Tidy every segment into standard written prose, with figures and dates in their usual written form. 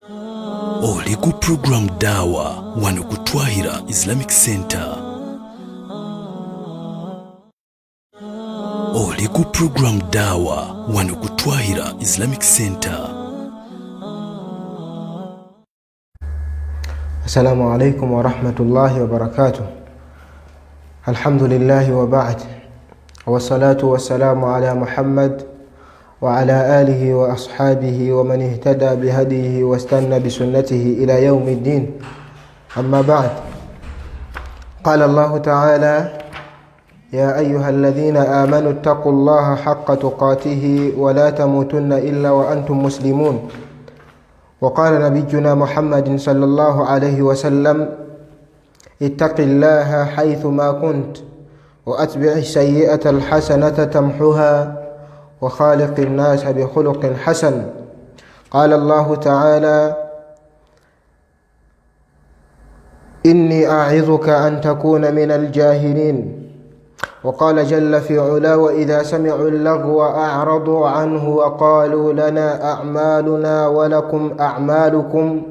Oli ku program Dawa wano ku Twahira Islamic Center. Oli ku program Dawa wano ku Twahira Islamic Center. Assalamu alaikum warahmatullahi wabarakatuh. Alhamdulillahi wa ba'd. Wassalatu wassalamu ala Muhammad wa ala alihi wa ashabihi wa man ihtada bihadihi wastanna bisunnatihi ila yaumi ddin. Amma ba'd. Qala Allahu ta'ala ya ayuha alladhina amanu ittaqu llaha haqqa tuqatihi wa la tamutunna illa wa antum muslimun. وقال نبينا محمد صلى الله عليه وسلم اتق الله حيثما كنت وأتبع السيئة الحسنة تمحها وخالق الناس بخلق حسن. قال الله تعالى إني أعظك أن تكون من الجاهلين. وقال جل في علا وإذا سمعوا اللغو أعرضوا عنه وقالوا لنا أعمالنا ولكم أعمالكم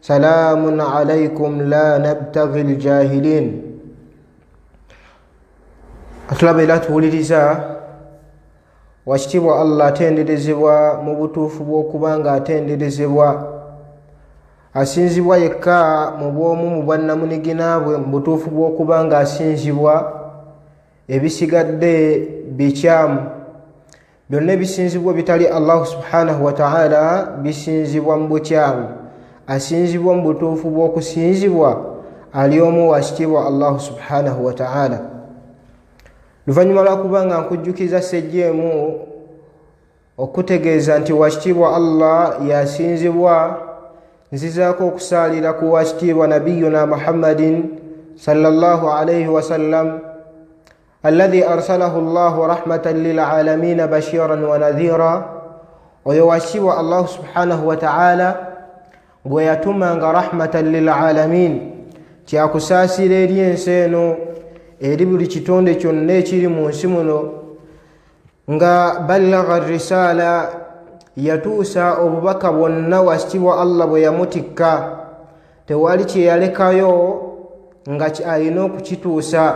سلام عليكم لا نبتغي الجاهلين. Atulaba era tuwuliriza. Wakitiibwa Allah atenderezebwa mu butuufu bw'okuba nga atenderezebwa, asinzibwa yekka mu bw'omu mu bwannamunigina bwe mu butuufu bw'okuba nga asinzibwa. Ebisigadde bikyamu, byonna ebisinzibwa bitali Allahu subhanahu wataala bisinzibwa mu bukyamu. Asinzibwa mu butuufu bw'okusinzibwa ali omu, wakitiibwa Allahu subhanahu wataala. Luvannyuma lwakuba nga nkujjukiza sejjeemu okutegeeza nti wakitiibwa Allah yasinzibwa, nzizaako okusaalira ku wakitiibwa nabiyuna Muhammadin sallallahu alaihi wasallam alladhi arsalahu llahu rahmatan lilalamina bashiran wa nadhira. Oyo wakitiibwa Allahu subhanahu wataala gwe yatuma nga rahmatan lilalamin, kyakusaasira eri ensi eno, eri buli kitonde kyonna ekiri mu nsi muno, nga ballagha risaala, yatuusa obubaka bwonna wakitiibwa Allah bwe yamutikka. Tewali kye yalekayo nga alina okukituusa,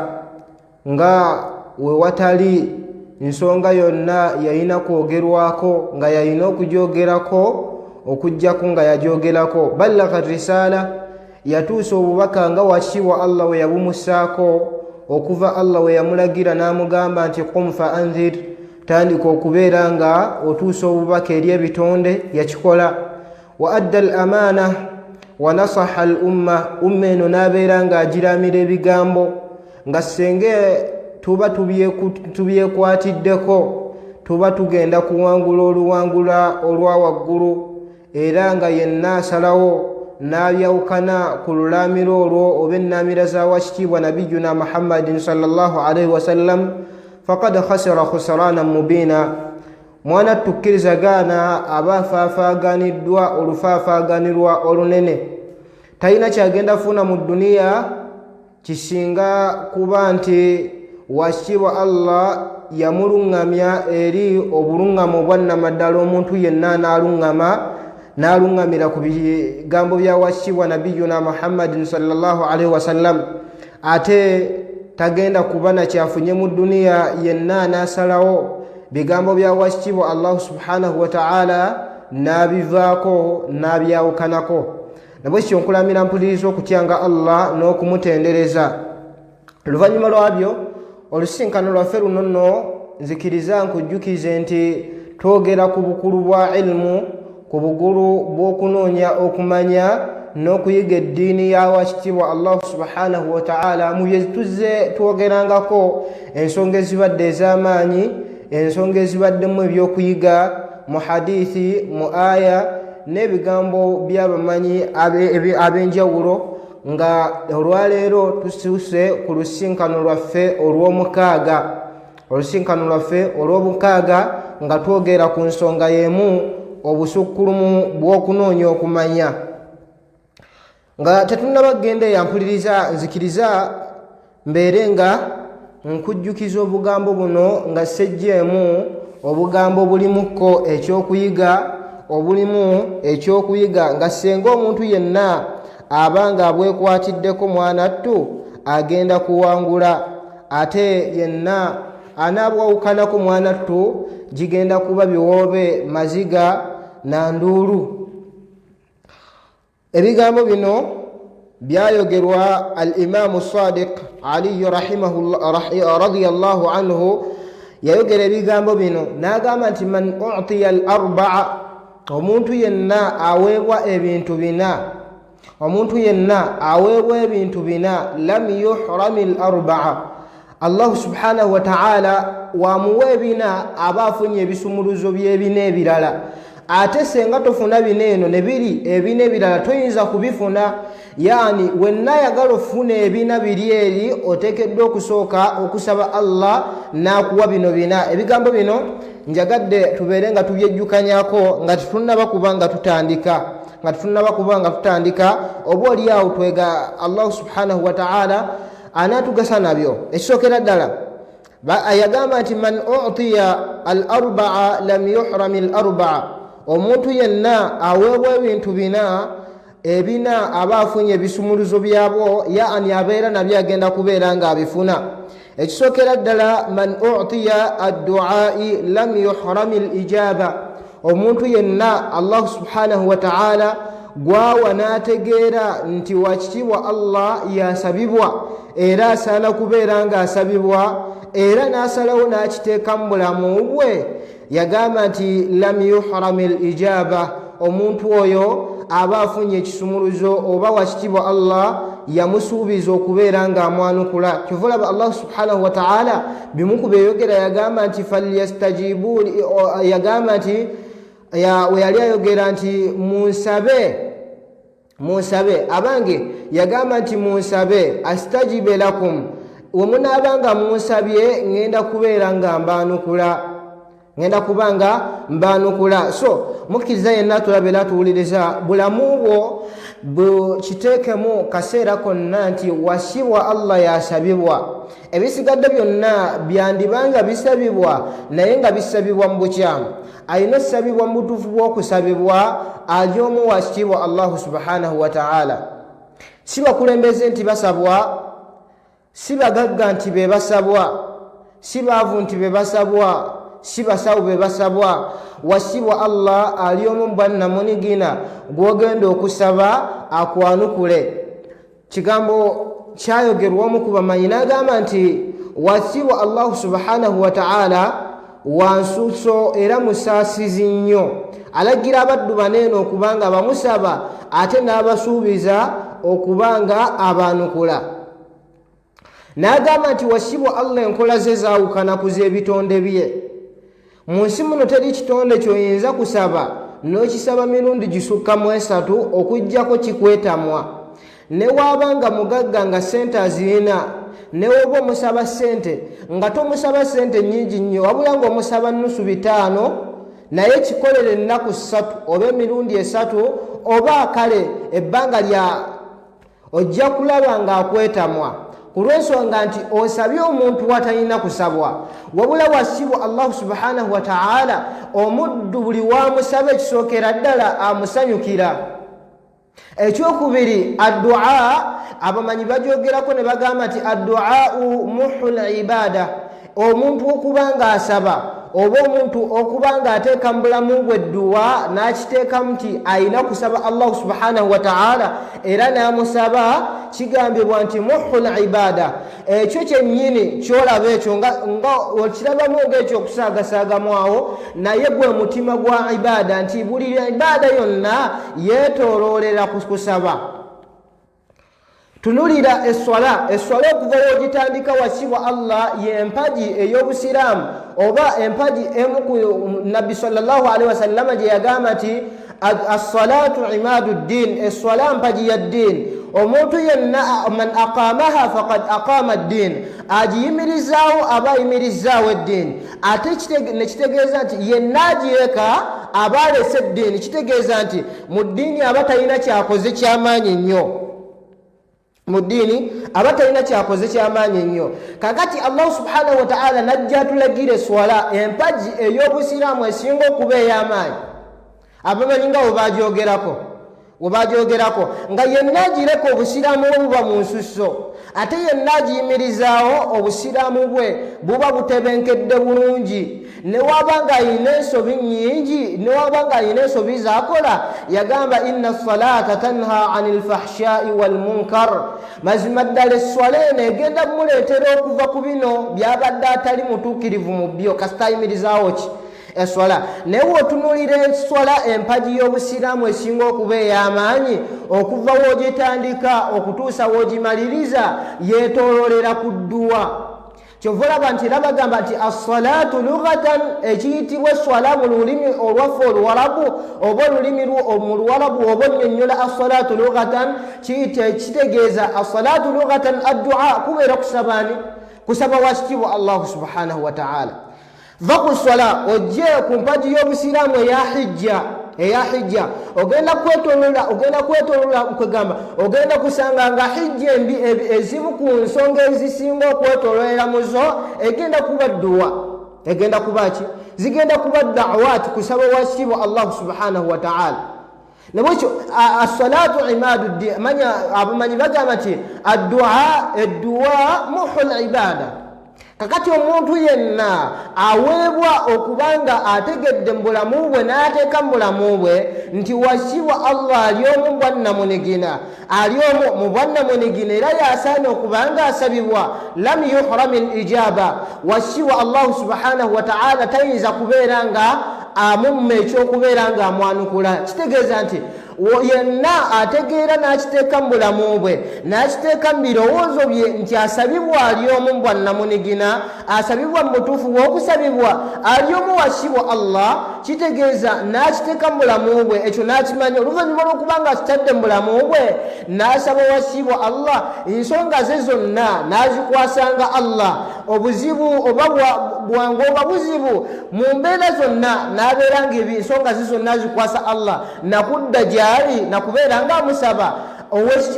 nga wewatali nsonga yonna yalina kwogerwako nga yalina okugyogerako okujjako nga yajogerako. Ballagha risaala, yatuusa obubaka nga wakitiibwa Allah we yabumusaako okuva Allah we yamulagira n'amugamba nti qum fa anzir, tandika okubeera nga otuusa obubaka eri ebitonde. Yakikola. Wa adda al amaana wa nasaha al umma, umma eno n'abeera ng'agiramira ebigambo nga senge tuba tubyekwatiddeko tuba tugenda kuwangula oluwangula olwa waggulu, era nga yenna asalawo n'abyawukana ku lulaamiro olwo oba ennaamira za wakitiibwa nabiyuna Muhammadin sallallahu alaihi wasallam faqad khasira khusranan mubiina. Mwana tukkiriza gaana aba afaafaaganiddwa olufaafaaganirwa olunene, talina kyagenda funa mu dduniya kisinga kuba nti wakitiibwa Allah yamuluŋŋamya eri obuluŋŋamu obwannamaddala. Omuntu yenna n'aluŋŋama n'aluŋŋamira ku bigambo bya wakitiibwa nabiyuna Muhammadin sallallahu alaihi wasallam, ate tagenda kuba nakyafunye mu dduniya. Yenna n'asalawo bigambo bya wakitiibwa Allahu subhanahu wataala n'abivaako n'abyawukanako. Nabwekityo nkulamira mpuliriza okutyanga Allah n'okumutendereza. Oluvannyuma lwabyo, olusinkano lwaffe luno nno nzikiriza nkujjukize nti twogera ku bukulu bwa ilimu, ku bukulu bw'okunoonya okumanya n'okuyiga eddiini ya wakitiibwa Allahu subhanahu wataala. Mu bye tuzze twogerangako, ensonga ezibadde ez'amaanyi, ensonga ezibaddemu ebyokuyiga mu hadithi, mu aya n'ebigambo by'abamanyi ab'enjawulo, nga olwaleero tusuuse ku lusinkano lwaffe olw'omukaaga, olusinkano lwaffe olw'omukaaga, nga twogera ku nsonga y'emu, obusukkulumu bw'okunoonya okumanya. Nga tetunnaba kugenda eyampuliriza, nzikiriza mbeere nga nkujjukiza obugambo buno nga sejjeemu obugambo bulimukko ekyokuyiga Obulimu ekyokuyiga nga senga omuntu yenna aba nga abwekwatiddeko, mwanattu agenda kuwangula, ate yenna anaabwawukanako, mwanattu gigenda kuba biwoobe, maziga na nduulu. Ebigambo bino byayogerwa al Imamu Sadiq Aliyu radiallahu anhu. Yayogera ebigambo bino n'agamba nti: "Man utiya al arbaa", omuntu yenna aweebwa ebintu bina, omuntu yenna aweebwa ebintu bina, "lam yuhrami l arbaa", Allahu subhanahu wataala wamuwa ebina, aba afunye ebisumuluzo byebina ebirala. Ate senga tofuna bina eno ne biri ebina ebirala toyinza kubifuna. Yani wenna ayagala ofuna ebina biri eri, oteekeddwa okusooka okusaba Allah n'akuwa bino bina. Ebigambo bino njagadde tubeere nga tubyejjukanyako nga tetunnaba kuba nga tutandika, oba oli awo twega Allahu subhanahu wataala anaatugasa nabyo. Ekisookera ddala yagamba nti: "Man utiya al arbaa lam yuhrami al arbaa", omuntu yenna aweebwa ebintu bina, ebina aba afunye ebisumuluzo byabwo, yaani abeera nabyo, agenda kubeera nga abifuna. Ekisookera ddala: "Man utiya adduai lam yuhrami l ijaba", omuntu yenna Allahu subhanahu wataala gwawa n'ategeera nti wakitiibwa Allah yasabibwa era asaana kubeera ng'asabibwa, era n'asalawo n'akiteeka mu bulamu bwe, yagamba nti: "Lam yuhrami l ijaba", omuntu oyo aba afunye ekisumuluzo oba wakitiibwa Allah yamusuubiza okubeera ng'amwanukula. Kyova olaba Allah subhanahu wataala bimu ku byeyogera, yagamba nti: "Falyastajibu", yagamba nti we yali ayogera nti: "Munsabe, munsabe abange", yagamba nti: "Munsabe, astajibe lakum", we munaaba nga munsabye ŋŋenda kubeera nga mbaanukula, ŋŋenda kuba nga mbaanukula. So mukkiriza yenna tulaba era tuwuliriza, bulamu bwo bukiteekemu kaseera konna nti wasibwa Allah yasabibwa. Ebisigadde byonna byandibanga bisabibwa, naye nga bisabibwa mu bukyamu. Alina osabibwa mu butuufu bw'okusabibwa ali omu, wakitiibwa Allahu subhanahu wataala. Si bakulembeze nti basabwa, si bagagga nti be basabwa, si baavu nti be basabwa, si basawo be basabwa. Wasibwa Allah ali omu bwannamunigina gw'ogenda okusaba akwanukule. Kigambo kyayogerwa omu ku bamanyi n'agamba nti wasibwa Allahu subhanahu wataala wansuso era musaasizi nnyo, alagira abaddu baneeno okuba nga bamusaba, ate n'abasuubiza okuba nga abanukula. N'agamba nti wasibwa Allah enkola ze zaawukana ku z'ebitonde bye. Mu nsi muno teri kitonde kyoyinza kusaba n'okisaba mirundi gisukka mu esatu okugjako kikwetamwa. Ne waaba nga mugagga nga sente azirina, ne woba omusaba sente nga tomusaba sente nyingi nnyo, wabula ng'omusaba nusu 500, naye kikolere ennaku 3 oba emirundi 3 oba kale ebbanga lya, ojja kulaba ng'akwetamwa, ku lw'ensonga nti osabye omuntu watalina kusabwa. Wabula wasibwa Allahu subhanahu wataala, omuddu buli wamusaba, ekisookera ddala amusanyukira. Ekyokubiri, addua abamanyi bajogerako ne bagamba nti adduau muhu l ibada. Omuntu okuba nga asaba oba omuntu okuba nga ateeka mu bulamu bwe dduwa n'akiteekamu nti ayina kusaba Allahu subhanahu wataala era n'amusaba, kigambibwa nti muhu l ibada. Ekyo kyennyini kyolaba ekyo nga okirabamu ngaekyokusaagasaagamu awo, naye gwe mutima gwa ibada, nti buli ibada yonna yeetooloolera ku kusaba. Tunulira eswala. Eswala okuva wogitandika, wakibwa Allah yempagi ey'obusiraamu oba empagi emu ku Nabbi sallallahu alaihi wasallama gye yagamba nti: "Assalatu imadu ddin", eswala mpagi ya ddiini. Omuntu yenna "man aqamaha faqad aqama ddin", agiyimirizaawo aba ayimirizaawo eddiini. Ate nekitegeeza nti yenna agireka aba alese eddiini. Kitegeeza nti mu ddiini aba talina kyakoze kyamaanyi nnyo, mu ddiini aba talina kyakoze kyamaanyi nnyo. Kakati Allahu subhanahu wataala najja atulagira eswala, empagi ey'obusiraamu esinga okuba ey'amaanyi. Abamanyi nga webagyogerako, webagyogerako nga yenna agireka obusiraamu bwe buba mu nsusso, ate yenna agiyimirizaawo obusiraamu bwe buba butebenkedde bulungi. Newaba nga ayina ensobi nnyingi, newaba nga ayina ensobi zakola, yagamba inna salata tanha ani lfahshai walmunkar, mazima ddala esswala eno egenda kumuleetera okuva ku bino byabadde atali mutuukirivu mu byo, kasita ayimirizaawo ki eswala. Naye wotunulira eswala, empagi y'obusiraamu esinga okuba ey'amaanyi, okuva w'ogitandika okutuusa w'ogimaliriza yeetoololera ku dduwa. Kyova olaba nti era bagamba nti assalatu lughatan, ekiyitibwa eswala mu lulimi olwaffe oluwarabu oba olulimi mu luwarabu oba onnyonnyola assalatu lughatan, kitegeeza assalatu lughatan addua, kubeera kusabaani, kusaba wakitiibwa Allahu subhanahu wataala. Va ku swala ojje ku mpagi y'obusiraamu eya hijja. Eya hijja ogenda kwetolola, ogenda kwetolola, kwegamba ogenda kusanga nga hijja embi ezimu ku nsonga ezisinga okwetololera muzo egenda kuba dduwa, egenda kuba ki, zigenda kuba dawat, kusaba wakitiibwa Allahu subhanahu wataala. Nabwekyo assalatu imadu ddin, manya abamanyi bagamba nti addua, edduwa muhu libada. Kakati omuntu yenna aweebwa okubanga ategedde mu bulamu bwe n'ateeka mu bulamu bwe nti wakitiibwa Allah ali omu bwannamunigina, ali omu mu bwannamunigina, era yasaana okubanga asabibwa, lam yuhrami l ijaba, wakitiibwa Allahu subhanahu wataala tayinza kubeera nga amumma ekyokubeera nga amwanukula. Kitegeeza nti yenna ategeera n'akiteeka mu bulamu bwe n'akiteeka mu birowoozo bye nti asabibwa ali omu bwannamunigina, asabibwa mu butuufu bw'okusabibwa ali omu wakitiibwa Allah, kitegeeza n'akiteeka mu bulamu bwe ekyo n'akimanya. Oluvannyuma lw'okuba nga akitadde mu bulamu bwe n'asaba wakitiibwa Allah, ensonga ze zonna n'azikwasanga Allah, obuzibu oba bwangu oba buzibu, mu mbeera zonna n'abeera nga ensonga ze zonna azikwasa Allah, nakudda gyali nakubeera nga amusaba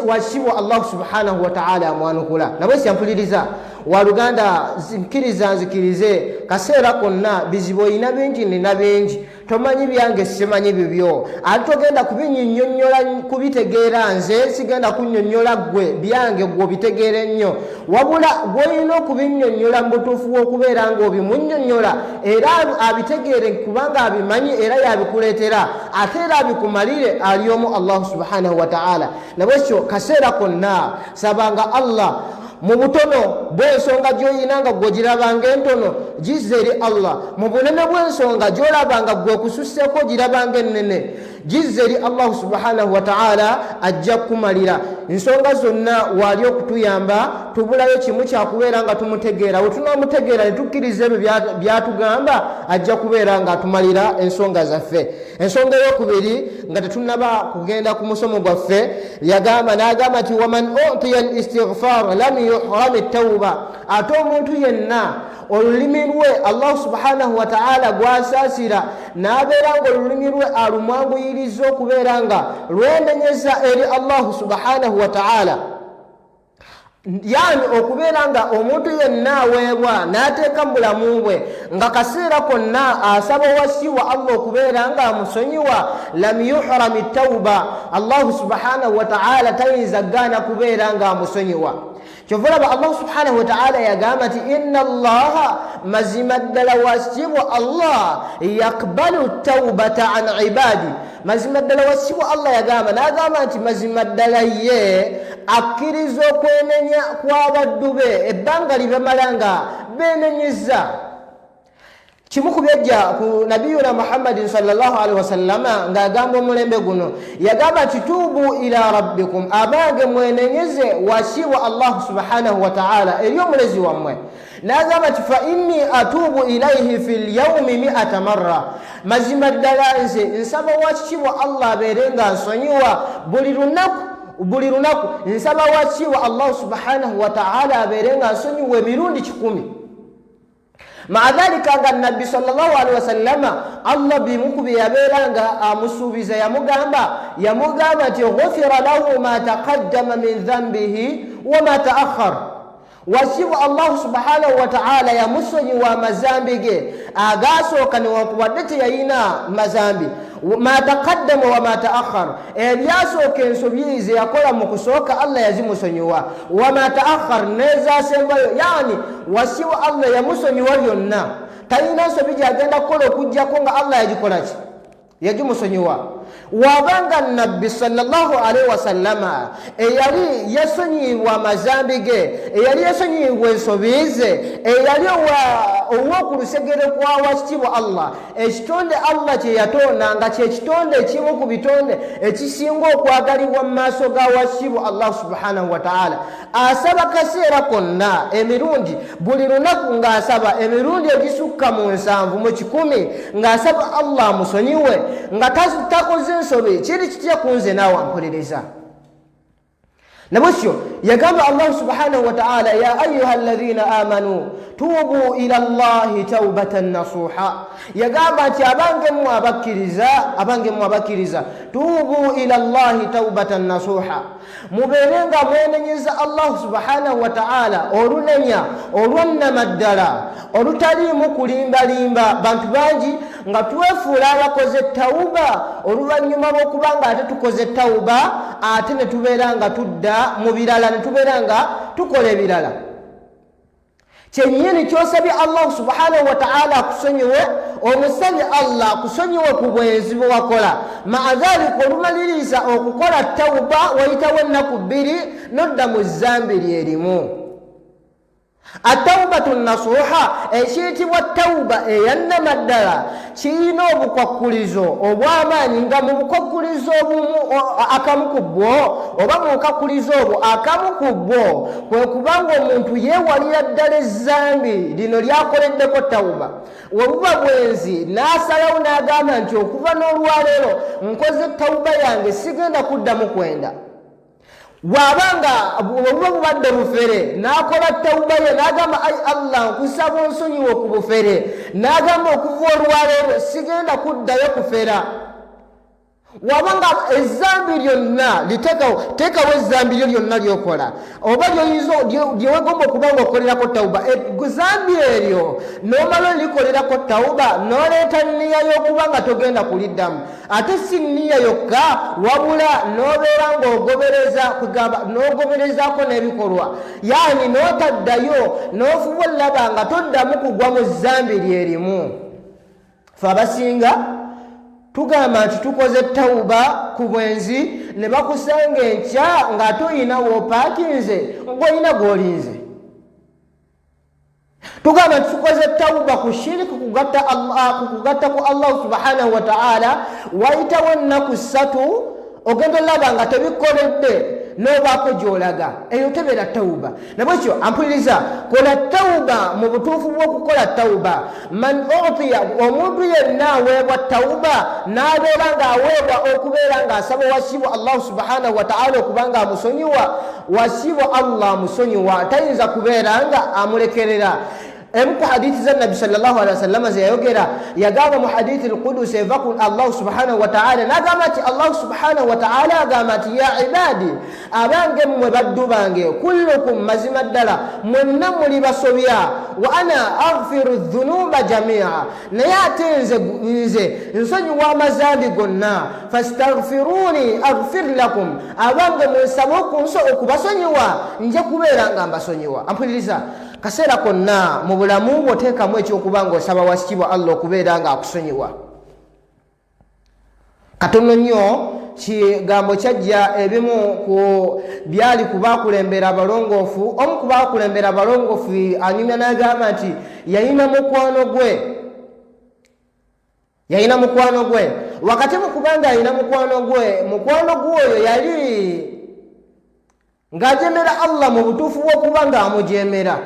wakitiibwa Allahu subhanahu wataala amwanukula. Nabwe syampuliriza waluganda, nkiriza nzikirize, kaseera konna bizibu olina bingi, nina bingi, tomanyi byange, simanyi bibyo, ate togenda kubinyinyonnyola kubitegeera, nze sigenda kunnyonnyola ggwe byange gwe obitegeera ennyo, wabula gwolina okubinnyonnyola mu butuufu bw'okubeera ng'obimunnyonnyola era abitegeere kubanga abimanyi era yabikuleetera ate era abikumalire ali omu Allahu subhanahu wataala. Nabwekyo kaseera konna sabanga Allah mu butono bw'ensonga gy'oyina nga gwe ogirabanga entono, gizza eri Allah. Mu bunene bw'ensonga gy'olaba nga gwe okususseeko ogirabanga ennene, gizza eri Allahu subhanahu wataala, ajja kukumalira ensonga zonna. Waali okutuyamba tubulayo kimu kyakubeera nga tumutegeera. We tunaamutegeera ne tukkiriza ebyo byatugamba, ajja kubeera nga atumalira ensonga zaffe. Ensonga eyokubiri nga tetunaba kugenda ku musomo gwaffe, yagamba n'agamba nti waman utiya al istighfar lam yuhrami tauba, ate omuntu yenna olulimi lwe Allahu subhanahu wataala gwasaasira n'abeera nga olulimi lwe alumwanguyiriza okubeera nga lwenenyeza eri Allahu subhanahu wataala, yani okubeera nga omuntu yenna aweebwa n'ateeka mu bulamu bwe nga kaseera konna asaba wasiwa Allah okubeera nga amusonyiwa, lam yuhrami tauba, Allahu subhanahu wataala tayinza gaana kubeera nga amusonyiwa. Kyova olaba Allahu subhanahu wataala yagamba nti inna allaha, mazima ddala wakitiibwa Allah, yakbalu taubata an ibadi, mazima ddala wakitiibwa Allah yagamba n'agamba nti mazima ddala ye akkiriza okwenenya kw'abaddu be ebbanga libamala nga beenenyeza. Kimu ku byajja ku nabiyuna Muhammadin sallallahu alaihi wasallama ng'agamba omulembe guno, yagamba nti tuubu ila rabbikum, abange mwenenyeze wakitiibwa Allahu subhanahu wataala eri omulezi wammwe. N'agamba nti fa inni atuubu ilaihi fi lyaumi miata marra, mazima ddala nze nsaba wakitiibwa Allah abeere nga nsonyiwa buli lunaku, buli lunaku nsaba wakitiibwa Allahu subhanahu wataala abeere nga nsonyiwa emirundi 100. Maa dhalika nga nabbi sallallahu alaihi wasallama Allah bimu ku bye yabeera nga amusuubiza, yamugamba nti ghufira lahu ma taqaddama min dhambihi wama taakhar, wakitiibwa Allahu subhanahu wataala yamusonyiwa amazambi ge agaasooka newankubadde teyayina mazambi. Ma taqaddama wama taakhar, ebyasooka ensobi ze yakola mu kusooka Allah yazimusonyiwa, wama taakhar, nezasembayo, yani wasiwa Allah yamusonyiwa byonna. Talina nsobi gyagenda kukola okugjako nga Allah yagikolaki, yagimusonyiwa. Wabanga Nabbi sallallahu alaihi wasallama eyali yasonyiyibwa amazambi ge, eyali yasonyiyibwa ensobi ze, eyali ow'oku lusegere kwa Wakitiibwa Allah, ekitonde Allah kye yatonda nga kyekitonde ekimu ku bitonde ekisinga okwagalibwa mu maaso ga Wakitiibwa Allah subhanahu wataala, asaba kaseera konna emirundi buli lunaku ng'asaba emirundi egisukka mu 70 mu 100 ng'asaba Allah amusonyiwe nga takoze ensobi, kiri kitya ku nze naawe ampuliriza? Nabwekyo yagamba Allahu subhanahu wataala: ya ayuha alladhina amanu tubu ila llahi taubatan nasuha. Yagamba nti abange mmwe abakkiriza, abange mmwe abakkiriza, tubu ila llahi taubatan nasuha, mubeere nga mwenenyeza Allahu subhanahu wataala olunenya olwannamaddala olutaliimu kulimbalimba. Bantu bangi nga twefuula abakoze tawuba, oluvannyuma lw'okuba nga ate tukoze tawuba, ate ne tubeera nga tudda mu birala, ne tubeera nga tukola ebirala. Kyennyini kyosabye Allahu subhanahu wataala akusonyiwe, omusabye Allah akusonyiwe ku bwenzi bwe wakola, maa dhalika olumaliriza okukola tawuba wayitawo ennaku 2 nodda mu zambi lyerimu. Atawubatu nasuha, ekiyitibwa tawuba eyannamaddala, kirina obukwakkulizo obw'amaanyi, nga mu bukwakkulizo obumu akamu ku bwo, oba mu bukakkulizo obwo akamu ku bwo, kwe kubanga omuntu yeewalira ddala ezzambi lino lyakoleddeko tawuba. Webuba bwenzi, n'asalawo n'agamba nti okuva n'olwaleero nkoze tawuba yange, sigenda kuddamu kwenda. Bw'aba nga bwebuba bubadde bufere, n'akola tawuba ye n'agamba: ai Allah, nkusaba onsonyiwe ku bufere, n'agamba okuva olwaleero sigenda kuddayo kufera. Waba nga ezambi lyonna litekawo, teekawo ezambi lyo lyonna lyokola oba lyewegomba okuba nga okolerako tawuba, ezambi eryo n'omala olikolerako tawuba, n'oleeta nniya y'okuba nga togenda kuliddamu. Ate si nniya yokka, wabula n'obeera ng'ogobereza, kugamba n'ogoberezaako n'ebikolwa, yaani n'otaddayo, n'ofuba olaba nga toddamu kugwa mu zzambi lyerimu. Fe abasinga tugamba nti tukoze tawuba ku bwenzi, ne bakusanga enkya ng'ate oyina w'opaakinze, ng'olina gw'olinze. Tugamba nti tukoze tawuba ku shiriki, kugatta ku Allahu subhanahu wataala, wayitawo ennaku 3 ogenda olaba nga tebikoledde, n'obaako gy'olaga. Eyo tebeera tawuba. Nabwekyo ampuliriza, kola tawuba mu butuufu bw'okukola tawuba. Man utiya, omuntu yenna aweebwa tawuba, n'abeera ng'aweebwa okubeera ng'asaba wasibwa Allahu subhanahu wataala okuba nga amusonyiwa, wasibwa Allah amusonyiwa, tayinza kubeera nga amulekerera. Emu ku hadithi za Nabbi sallallahu alaihi wasallama ze yayogera, yagamba mu hadithi lqudus eva ku Allahu subhanahu wataala, n'agamba nti Allahu subhanahu wataala agamba nti: ya ibadi, abange mmwe baddu bange, kullukum, mazima ddala mwenna muli basobya, wa ana aghfiru dhunuba jamia, naye ate nze nsonyiwa amazambi gonna, fastaghfiruni aghfir lakum, abange munsabe okubasonyiwa, nja kubeera nga mbasonyiwa. Ampuliriza, kaseera konna mu bulamu bwo teekamu ekyokuba ng'osaba Wakitiibwa Allah okubeera nga akusonyiwa. Katono nnyo kigambo kyajja ebimu ku byali ku bakulembera abalongoofu. Omu ku bakulembera abalongoofu anyumya n'agamba nti yalina mukwano gwe, yalina mukwano gwe. Wakati mu kubanga alina mukwano gwe, mukwano gwe oyo yali ng'ajemera Allah mu butuufu bw'okuba ng'amujemera,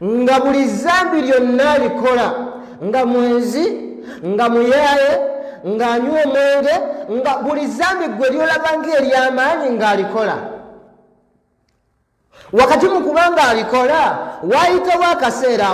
nga buli zambi lyonna alikola, nga mwenzi, nga muyaaye, ng'anywa omwenge, nga buli zambi gwe lyolaba ng'eryamaanyi ng'alikola. Wakati mu kuba ng'alikola, waayitawo akaseera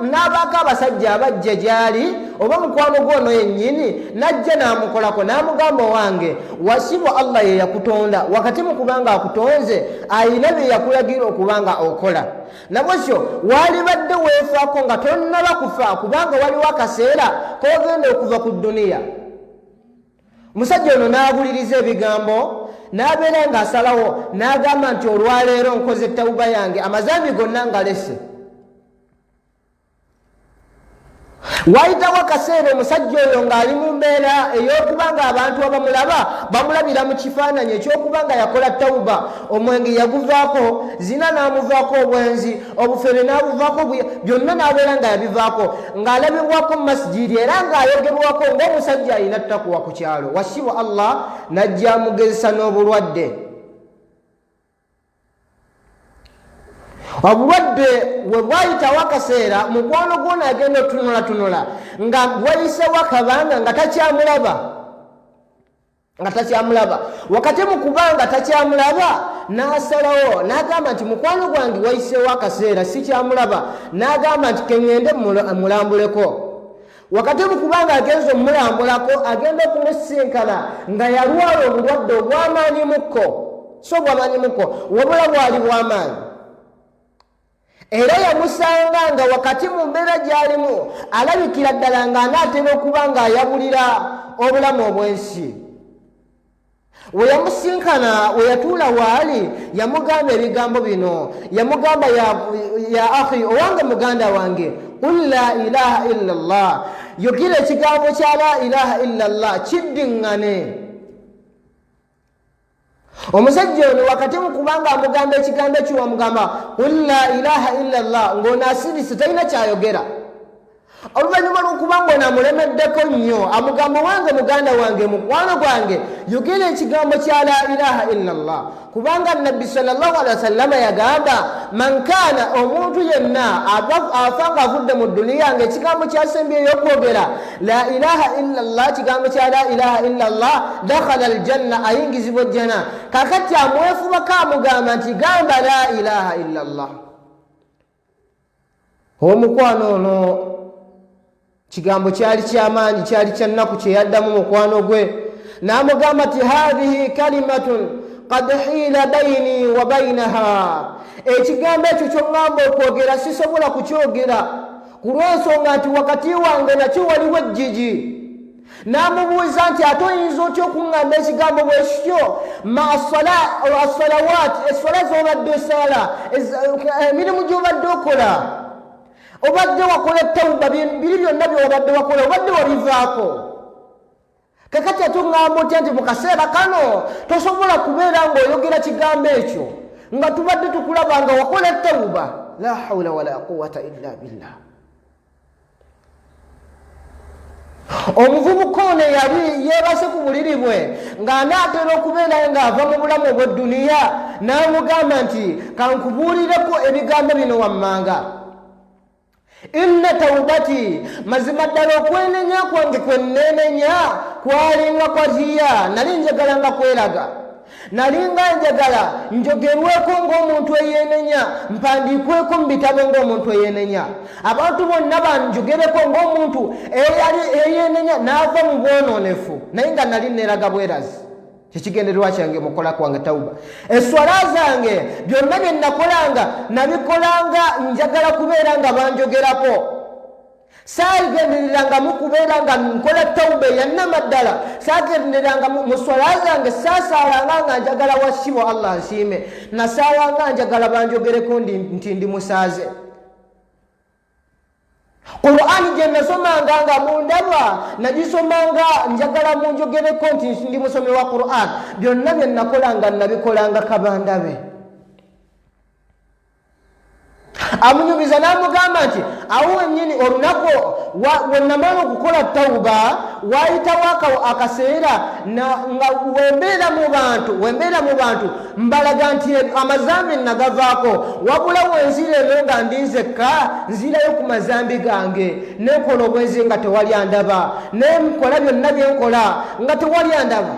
n'abaako abasajja abajja gy'ali, oba mukwano gwono yennyini n'ajja n'amukolako n'amugamba: owange, wasibwa Allah ye yakutonda, wakati mu kuba nga akutonze ayina bye yakulagira okuba nga okola. Nabwekyo waalibadde weefaako nga tonnaba kufa, kubanga waliwo akaseera k'ogenda okuva ku dduniya. Musajja ono n'abuliriza ebigambo n'abeera ng'asalawo n'agamba nti olwaleero nkoze tawuba yange, amazambi gonna ngalese. Wayitawo akaseera omusajja oyo ng'ali mu mbeera ey'okuba nga abantu abamulaba bamulabira mu kifaananyi ekyokuba nga yakola tawuba, omwenge yaguvaako, zina n'amuvaako, obwenzi, obufere n'abuvaako, byonna n'abeera nga yabivaako, ng'alabibwako mu masijiidi era ng'ayogerwako ng'omusajja alina takuwa ku kyalo. Wasibwa Allah n'ajja amugezesa n'obulwadde. Obulwadde we bwayitawo akaseera, mukwano gwona agenda otunulatunula nga wayisewo akabanga nga takyamulaba, nga takyamulaba. Wakati mu kuba nga takyamulaba, n'asalawo n'agamba nti mukwano gwange wayiseewo akaseera sikyamulaba, n'agamba nti keŋŋende mulambuleko. Wakati mu kuba nga agenza omulambulako, agenda okumusisinkana nga yalwala obulwadde obw'amaanyi mukko, si obw'amaanyi mukko wabula bwali bw'amaanyi. Era yamusanga nga wakati mu mbeera gy'alimu alabikira ddala ng'anaatera okuba ng'ayabulira obulamu obw'ensi. We yamusinkana, we yatuula waali, yamugamba ebigambo bino. Yamugamba, ya akhi, owange muganda wange, qul la ilaha illa llah, yogera ekigambo kya la ilaha illa llah kiddiŋŋane. Omusajja ono wakati mu kubanga amugamba ekigambo ekyo, wamugamba qul la ilaha illa llah, ng'ono asirise talina kyayogera. Oluvannyuma lw'okuba ng'ono amulemeddeko nnyo, amugamba, owange muganda wange, mukwano gwange, yogera ekigambo kya la ilaha illa llah, kubanga Nabbi sallallahu alihi wasallama yagamba, man kaana, omuntu yenna afa nga avudde mu duniya nga ekigambo kyasembyeyo okwogera la ilaha illa llah, kigambo kya la ilaha illa llah, dakhala aljanna, ayingizibwa ejjana. Kakati amwefubako amugamba nti gamba la ilaha illa llah. Omukwano ono kigambo kyali kyamaanyi, kyali kya nnaku kyeyaddamu mukwano gwe n'amugamba nti hathihi kalimatun kad hiila baini wa bainaha, ekigambo ekyo kyoŋŋamba okwogera sisobola kukyogera ku lw'ensonga nti wakati wange nakyo waliwo ejjiji. N'amubuuza nti ate oyinza otya okuŋŋamba ekigambo bwe kityo? Ma assalawat, esswala z'obadde osaala, emirimu gy'obadde okola, obadde wakola tawuba, biri byonna by'obadde wakola obadde wabivaako. Kakati ate oŋŋamba otya nti mu kaseera kano tosobola kubeera ng'oyogera kigambo ekyo nga tubadde tukulaba nga wakola tawuba? La haula wala quwata illa billah. Omuvubuka ono yali yeebase ku buliri bwe ng'anaatera okubeera ng'ava mu bulamu obw'edduniya, n'amugamba nti kankubuulireko ebigambo bino wammanga. Inna taubati, mazima ddala okwenenya kwange kwe nneenenya kwalinga kwa riya, nali njagala nga kweraga, nalinga njagala njogerweko ng'omuntu eyeenenya, mpandiikweko mu bitabo ng'omuntu eyeenenya, abantu bonna banjogereko ng'omuntu eyali eyeenenya n'ava mu bwonoonefu, naye nga nali neeraga bwerazi. Kyekigendererwa kyange mukola kwange tawuba, eswala zange, byonna bye nakolanga nabikolanga njagala kubeera nga banjogerako. Saagendererangamu kubeera nga nkola tawuba eyannamaddala, saagendereranga mu swala zange, saasaalanga nga njagala wasibwa Allah nsiime, nasaalanga njagala banjogereko nti ndi musaaze. Qur'ani gye nasomanga nga mundaba nagisomanga njagala munjogereko nti ndi musomi wa Qur'an. Byonna bye nakolanga nabikolanga kabandabe. Amunyumiza n'amugamba nti awo wennyini olunaku wenamala okukola tawuba, wayitawo akaseera nga wembeera mu bantu, wembeera mu bantu mbalaga nti amazambi nagavaako, wabula wenzira eno nga ndi nzekka nzirayo ku mazambi gange, nenkola obwenzi nga tewali andaba, nenkola byonna byenkola nga tewali andaba.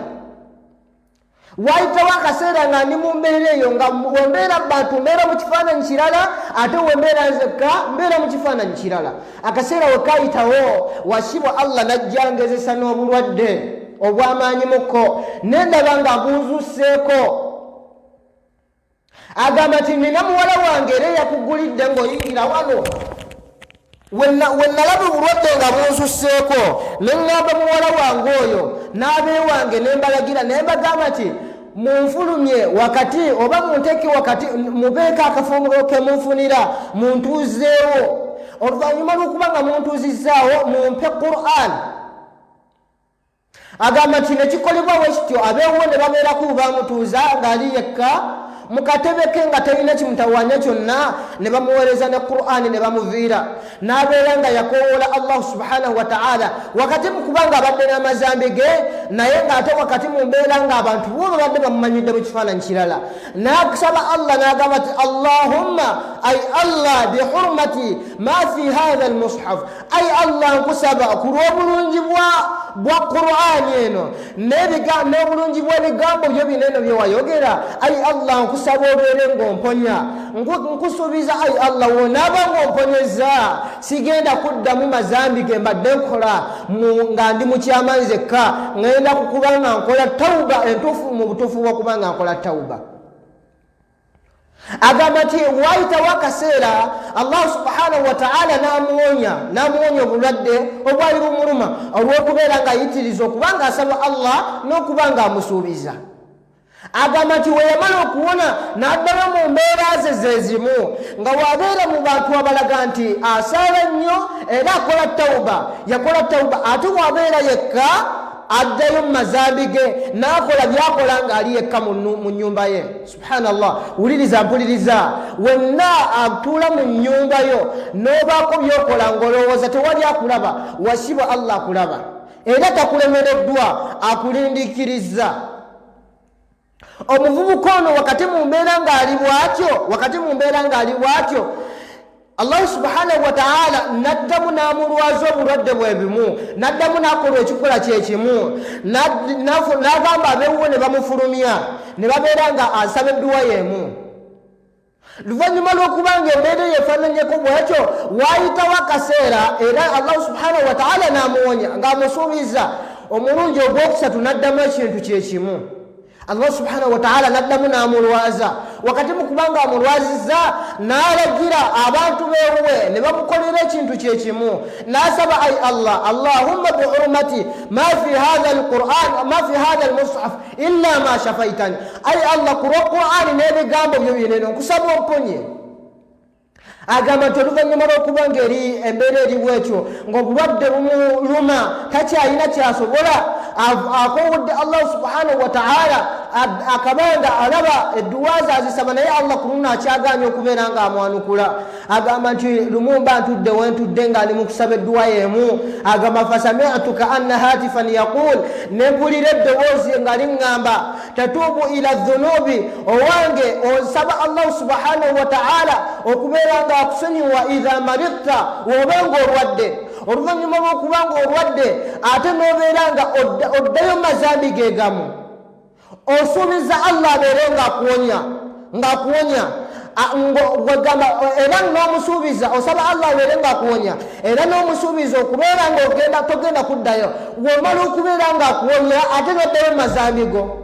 Wayitawo akaseera nga ndi mu mbeera eyo, nga wembeera bantu mbeera mu kifaananyi kirala, ate wembeera nzekka mbeera mu kifaananyi kirala. Akaseera we kayitawo, wasibwa Allah najja ngezesa n'obulwadde obw'amaanyi mukko, nendaba nga bunzuseeko. Agamba nti nina muwala wange era eyakugulidde ng'oyingira wano. Wenalaba obulwadde nga bunsusseeko, ne ŋŋamba muwala wange oyo n'abeewange, ne mbalagira ne mbagamba nti munfulumye wakati oba munteeke wakati, mubeeko akafo ke munfunira, muntuuzeewo. Oluvannyuma lw'okuba nga muntuuzizzaawo, mumpe Quran. Agamba nti nekikolebwa bwekityo, abeewuwo ne babeerako bamutuuza ng'ali yekka mu katebe ke nga talina kimutawaanya kyonna, ne bamuweereza ne Qur'ani, ne bamuviira n'abeera nga yakowoola Allahu subhanahu wataala wakati mu kuba nga abadde n'amazambi ge, naye ng'ate wakati mu mbeera ng'abantu bo babadde bamumanyidde mu kifaananyi kirala. N'asaba Allah n'agamba nti Allahumma ay Allah bihurmati ma fi hatha almushaf, Ai Allah, nkusaba ku lw'obulungi bwa Qur'ani eno n'obulungi bw'ebigambo byo bino eno bye wayogera. Ai Allah, nkusaba obeere ng'omponya. Nkusuubiza, ai Allah, wonaaba ng'omponyeza, sigenda kuddamu mazambi ge mbadde nkola nga ndi mu kyama nzekka. Ŋŋenda kukuba nga nkola tawuba entuufu, mu butuufu bw'okuba nga nkola tawuba. Agamba nti waayitawo akaseera, Allahu subhanahu wataala n'amuwonya, n'amuwonya obulwadde obwali bumuluma olw'okubeera ng'ayitiriza okuba ng'asaba Allah n'okuba ng'amusuubiza. Agamba nti we yamala okuwona, n'addayo mu mbeera ze zezimu, nga wabeera mu bantu abalaga nti asaala nnyo era akola tawuba, yakola tawuba, ate wabeera yekka addayo mu mazambi ge n'akola byakola ng'ali yekka mu nnyumba ye. Subhanallah! Wuliriza, mpuliriza, wenna atuula mu nnyumba yo n'obaako byokola ng'olowooza tewali akulaba, wasiba Allah akulaba era takulemereddwa, akulindiikiriza. Omuvubuka ono wakati mu mbeera ng'ali bwatyo, wakati mu mbeera ng'ali bwatyo, Allahu subhanahu wataala naddamu n'amulwaza obulwadde bwe bimu, naddamu n'akola ekikola kyekimu, n'agamba abewuwo ne bamufulumya, ne babeera nga asaba edduwa y'emu. Luvannyuma lw'okuba nga embeera eyo efaananyeko bwekyo, waayitawo akaseera era Allahu subhanahu wataala n'amuwonya ng'amusuubiza. Omulungi ogwokusatu n'addamu ekintu kyekimu, Allah subhanahu wataala naddamu n'amulwaza. Wakati mu kuba nga amulwazizza, n'alagira abantu bewuwe ne bamukolera ekintu kyekimu, n'asaba ai Allah, Allahumma bihurmati ma fi hatha alquran, ma fi hatha almushaf illa ma shafaitani, ai Allah, ku lwa Qurani n'ebigambo byo bineno, nkusaba omponye. Agamba nti oluvannyuma lw'okuba ng'eri embeera eri bwetyo, ng'obulwadde bumuluma, takyalina kyasobola, akowodde Allahu subhanahu wataala akabanga alaba edduwa ze azisaba, naye Allah ku luno akyagaanya okubeera ng'amwanukula. Agamba nti lumu mba ntudde wentudde nga ndi mu kusaba edduwa y'emu, agamba fasamitu ka anna hatifan yaqul, ne mpulira eddoboozi nga liŋŋamba tatuubu ila dhunubi, owange osaba Allahu subhanahu wataala okubeera nga akusonyiwa idha maridta, woba nga olwadde. Oluvannyuma lw'okuba nga olwadde ate n'obeera nga oddayo mazambi ge gamu, osuubiza Allah abeere nga akuwonya, ng'akuwonya gwegamba era n'omusuubiza, osaba Allah abeere ng'akuwonya era n'omusuubiza okubeera ng'ogenda togenda kuddayo. Womala okubeera ng'akuwonya ate n'oddayo mazambi go,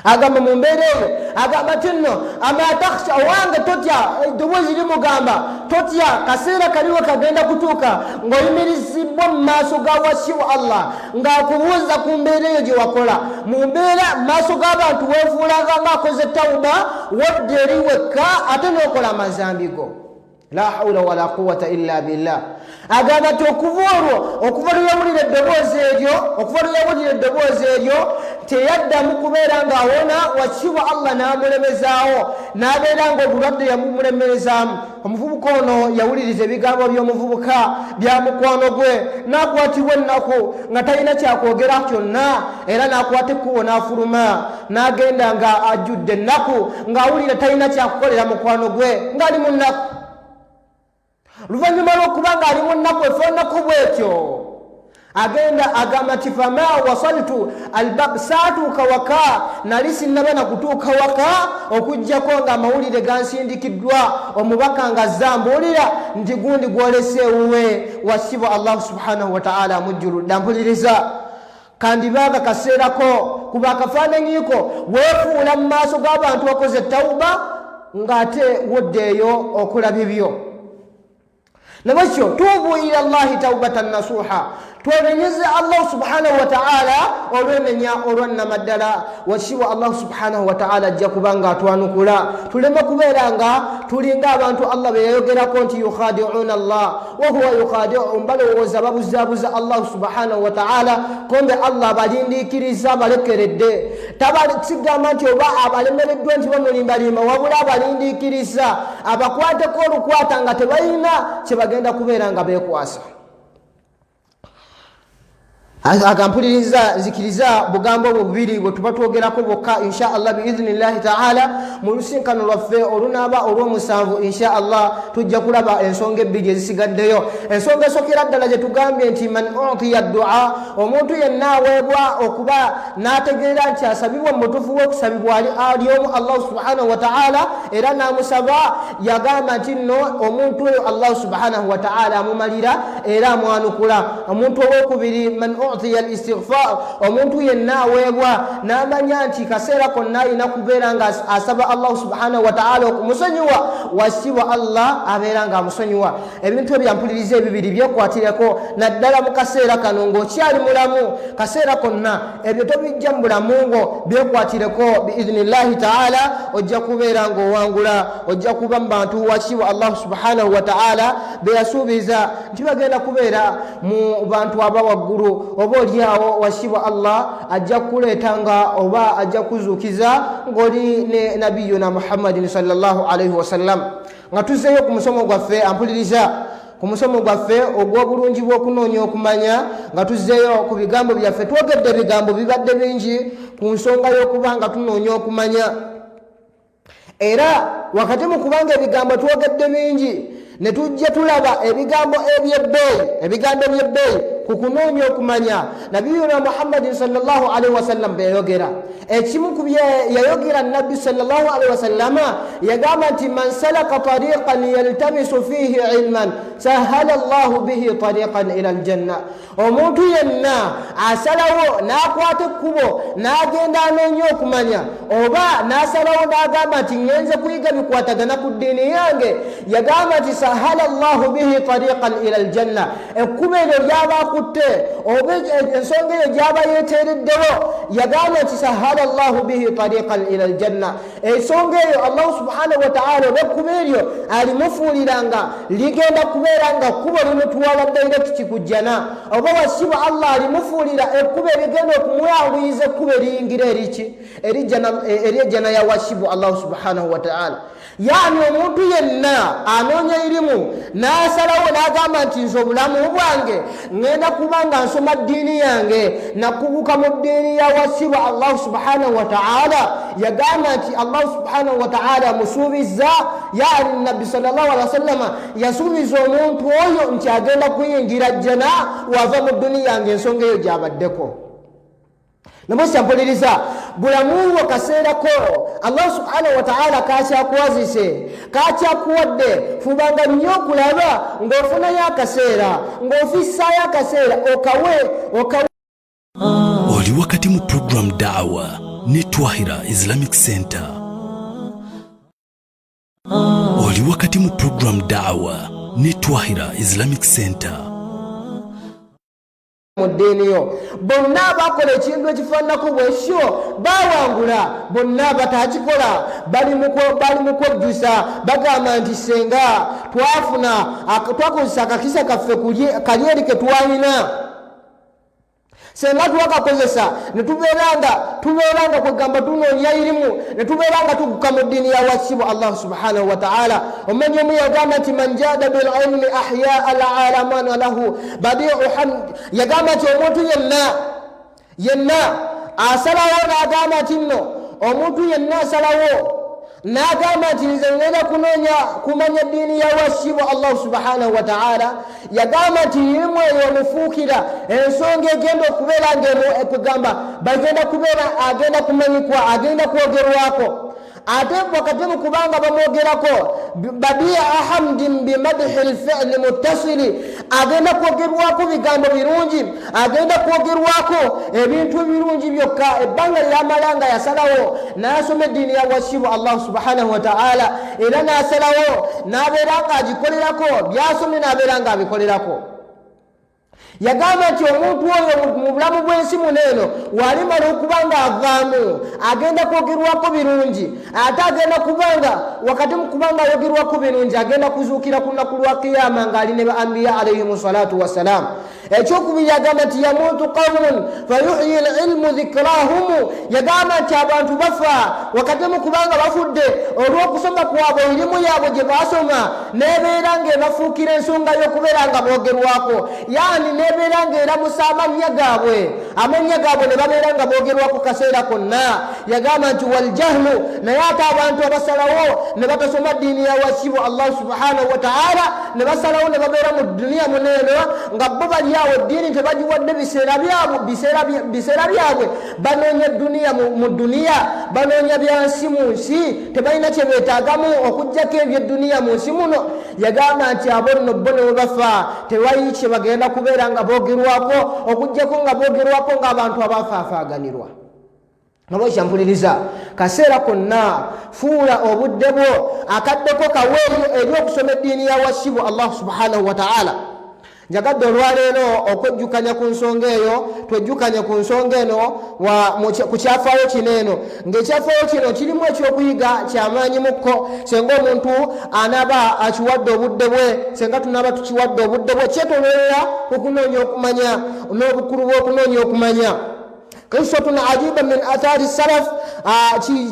agamba mu mbeera eyo, agamba ti nno amatakhsha, owange totya, eddoboozi limugamba totya, kaseera kaliwo kagenda kutuuka ng'oyimirizibwa mu maaso ga wasiwa Allah ng'akubuuza ku mbeera eyo gye wakola. Mu mbeera mu maaso g'abantu weefuulanga ng'akoze tawuba, wadde eri wekka ate n'okola amazambi go. La haula wala quwata illa billah. Agamba nti okuva olwo, okuva lwe yawulira eddoboozi eryo, okuva lwe yawulira eddoboozi eryo, teyaddamu kubeera ng'awona. Wakibwa Allah n'amulemezaawo, n'abeera ng'obulwadde yamumulemerezaamu. Omuvubuka ono yawuliriza ebigambo by'omuvubuka bya mukwano gwe, n'akwatibwa ennaku nga talina kyakwogera kyonna, era n'akwata ekkubo n'afuluma n'agenda nga ajjudde ennaku, ng'awulira talina kyakukolera mukwano gwe ng'ali mu nnaku. Luvannyuma lw'okuba ng'ali mu nnaku efaanako bwetyo, agenda agamba nti fama wasaltu albab, saatuuka waka, nali sinnaba na kutuuka waka okugjako nga amawulire gansindikiddwa omubaka nga zambuulira nti gundi gwolese ewuwe wasibwa Allahu subhanahu wataala amujjuludde. Ampuliriza, kandibanga kaseerako kuba akafaananyiko weefuula mu maaso g'abantu wakoze tawuba, ng'ate woddeeyo okola bibyo. Nabwekyo tuubu ila llahi taubatan nasuha, twenenyeze Allahu subhanahu wataala olwenenya olwannamaddala. Wakitiibwa Allahu subhanahu wataala ajja kuba nga atwanukula, tuleme kubeera nga tulinga abantu Allah be yayogerako nti yukhadiuna llah wahuwa yukhadiuhum, balowooza babuzaabuza Allahu subhanahu wataala, kombe Allah abalindiikiriza abalekeredde. Sigamba nti oba abalemereddwa nti bamulimbalimba, wabula abalindiikiriza abakwateko olukwata nga tebalina kyebagenda kubeera nga bekwasa. Agampuliriza, nzikiriza bugambo obwo bubiri bwe tuba twogerako bwokka, insha Allah biidhinillahi taala. Mu lusinkano lwaffe olunaaba olw'omusanvu, insha Allah, tujja kulaba ensonga ebbiri ezisigaddeyo. Ensonga esokera ddala gye tugambye nti man utiya dua, omuntu yenna aweebwa okuba n'ategeera nti asabibwa mu butuufu bw'okusabibwa ali omu Allahu subhanahu wataala, era n'amusaba, yagamba nti nno omuntu oyo Allahu subhanahu wataala amumalira era amwanukula. Omuntu owokubiri, man utiya al istighfar, omuntu yenna aweebwa n'amanya nti kaseera konna alina kubeera nga asaba Allahu subhanahu wataala okumusonyiwa, wasibwa Allah abeera nga amusonyiwa. Ebintu ebyampuliriza ebibiri byekwatireko naddala mu kaseera kano ng'okyali mulamu. Kaseera konna ebyo tobijja mu bulamu bwo, byekwatireko biidhinillahi taala, ojja kubeera ng'owangula, ojja kuba mu bantu wakitiibwa Allahu subhanahu wataala beyasuubiza nti bagenda kubeera mu bantu aba waggulu. Oba oliawo wakitiibwa Allah ajja kukuleeta nga oba ajja kuzuukiza ng'oli ne nabiyuna Muhammadin sallallahu alaihi wasallam. Nga tuzzeeyo ku musomo gwaffe, ampuliriza, ku musomo gwaffe ogw'obulungi bw'okunoonya okumanya, nga tuzzeeyo ku bigambo byaffe, twogedde ebigambo bibadde bingi ku nsonga y'okuba nga tunoonya okumanya. Era wakati mu kubanga ebigambo twogedde bingi, ne tujja tulaba ebigambo ebyebbeeyi, ebigambo ebyebbeeyi ku kunoonya okumanya nabiyuna Muhammadin sallallahu alaihi wasallam beyayogera. Ekimu ku bye yayogera nabbi sallallahu alaihi wasallama, yagamba nti man salaka tariqan yaltamisu fihi ilman sahala llahu bihi tariqan ila aljanna. Omuntu yenna asalawo n'akwata ekkubo n'agenda anoonya okumanya, oba n'asalawo n'agamba nti ŋŋenze kuyiga bikwatagana ku ddiini yange, yagamba nti sahala llahu bihi tariqan ila aljanna, ekkubo eryo lyaba akutte oba ensonga eyo gyaba yeeteereddewo, yagamba nti sahala llahu bihi tariqan ila aljanna, ensonga eyo Allahu subhanahu wataala oba ekkubo eryo alimufuulira nga ligenda kubeera nga kkubo limutwala dairekiti kujjana, oba wasiba Allah alimufuulira ekkubo erigenda okumwanguyiza ekkubo eriyingira eriki eryejjana ya wasibu Allahu subhanahu wataala. Yani omuntu yenna anoonya irimu n'asalawo n'agamba nti nze obulamu bwange ŋŋenda kuba nga nsoma ddiini yange, nakuguka mu ddiini ya wasibwa Allahu subhanahu wataala, yagamba nti Allahu subhanahu wataala amusuubiza, yani nabbi sallallahu alihi wasallama yasuubiza omuntu oyo nti agenda kuyingira jjana wava mu duniya nga ensonga eyo gyabaddeko. Namusa mpuliriza, bulamu bwo kaseerako Allah subhanahu wataala kakyakwazise, kakyakuwadde, fubanga nnyo okulaba ng'ofunayo akaseera, ng'ofissaayo akaseera okawe okawe. Oli wakati mu program Daawa ne Twahira Islamic Center. Oli wakati mu program Daawa ne Twahira Islamic Center. Mu ddiini yo bonna abakola ekintu ekifaananako bwekyo bawangula, bonna abatakikola bali mu kwejjusa, bagamba nti senga twafuna twakozesa akakisa kaffe kali eri ke twalina, senga twakakozesa ne tubeera nga kwegamba tunoonya irimu, ne tubeera nga tuguka mu ddiini ya wakibwa Allah subhanahu wataala. Omumanyi omu yagamba nti man jada bililmi ahyaa alalamana lahu badiu hamd, yagamba nti omuntu yenna yenna asalawo n'agamba nti nno omuntu yenna asalawo n'agamba nti nze ngenda kunoonya kumanya ddiini ya wasibwa Allahu subhanahu wataala, yagamba nti irimu eyo omufuukira ensonga egenda okubeera ngaekugamba bagenda kubeera agenda kumanyikwa, agenda kwogerwako. Ate wakati mu kubanga bamwogerako, badia hamdin bimadhi lfili muttasili, Agenda kwogerwako bigambo birungi, agenda kwogerwako ebintu ebirungi byokka ebbanga lyamala nga yasalawo n'asoma eddiini ya wasibu Allahu subhanahu wataala, era n'asalawo n'abeera nga agikolerako byasomye, n'abeera nga abikolerako. Yagamba nti omuntu oyo mu bulamu bw'ensi muno eno walimala okuba nga avaamu, agenda kwogerwako birungi, ate agenda kubanga wakati mu kuba nga ayogerwako birungi, agenda kuzuukira ku lunaku lwa Kiyama ng'ali ne ba ambiya alaihim salatu wassalaamu. Ekyokubiri yagamba nti yamuutu qaumun fayuhyi lilmu dhikrahumu. Yagamba nti abantu bafa, wakati mu kubanga bafudde, olw'okusoma kwabwe, erimu yaabwe gye basoma nebeera ng'ebafuukira ensonga y'okubeera nga boogerwako, yaani nebeera ng'eramusa amannya gaabwe, amannya gaabwe ne babeera nga boogerwako kaseera konna. Yagamba nti waljahlu, naye ate abantu abasalawo ne batasoma ddiini ya wasibu Allahu subhanahu wataala, ne basalawo ne babeera mu duniya muneeno nga bo bali awo, eddiini tebagiwadde biseera byabwe, banoonya duniya mu duniya, banoonya byansi mu nsi, tebalina kye beetaagamu okugjako ebyedduniya mu nsi muno. Yagamba nti abo nno bo ne bafa tewali kye bagenda kubeera nga boogerwako okugjako nga boogerwako ng'abantu abafaafaaganirwa. Nolwekyo mpuliriza, kaseera konna fuula obudde bwo, akaddeko kaweeyo eri okusoma eddiini ya wasibu Allahu subhanahu wataala. Njagadde olwaleero okwejjukanya ku nsonga eyo, twejjukanye ku nsonga eno ku kyafaayo kino eno, ng'ekyafaayo kino kirimu ekyokuyiga kyamaanyi mukko senga omuntu anaaba akiwadde obudde bwe, senga tunaaba tukiwadde obudde bwe. Kyetoloolera okunoonya okumanya n'obukulu bw'okunoonya okumanya. Qissatun ajiba min athari salaf,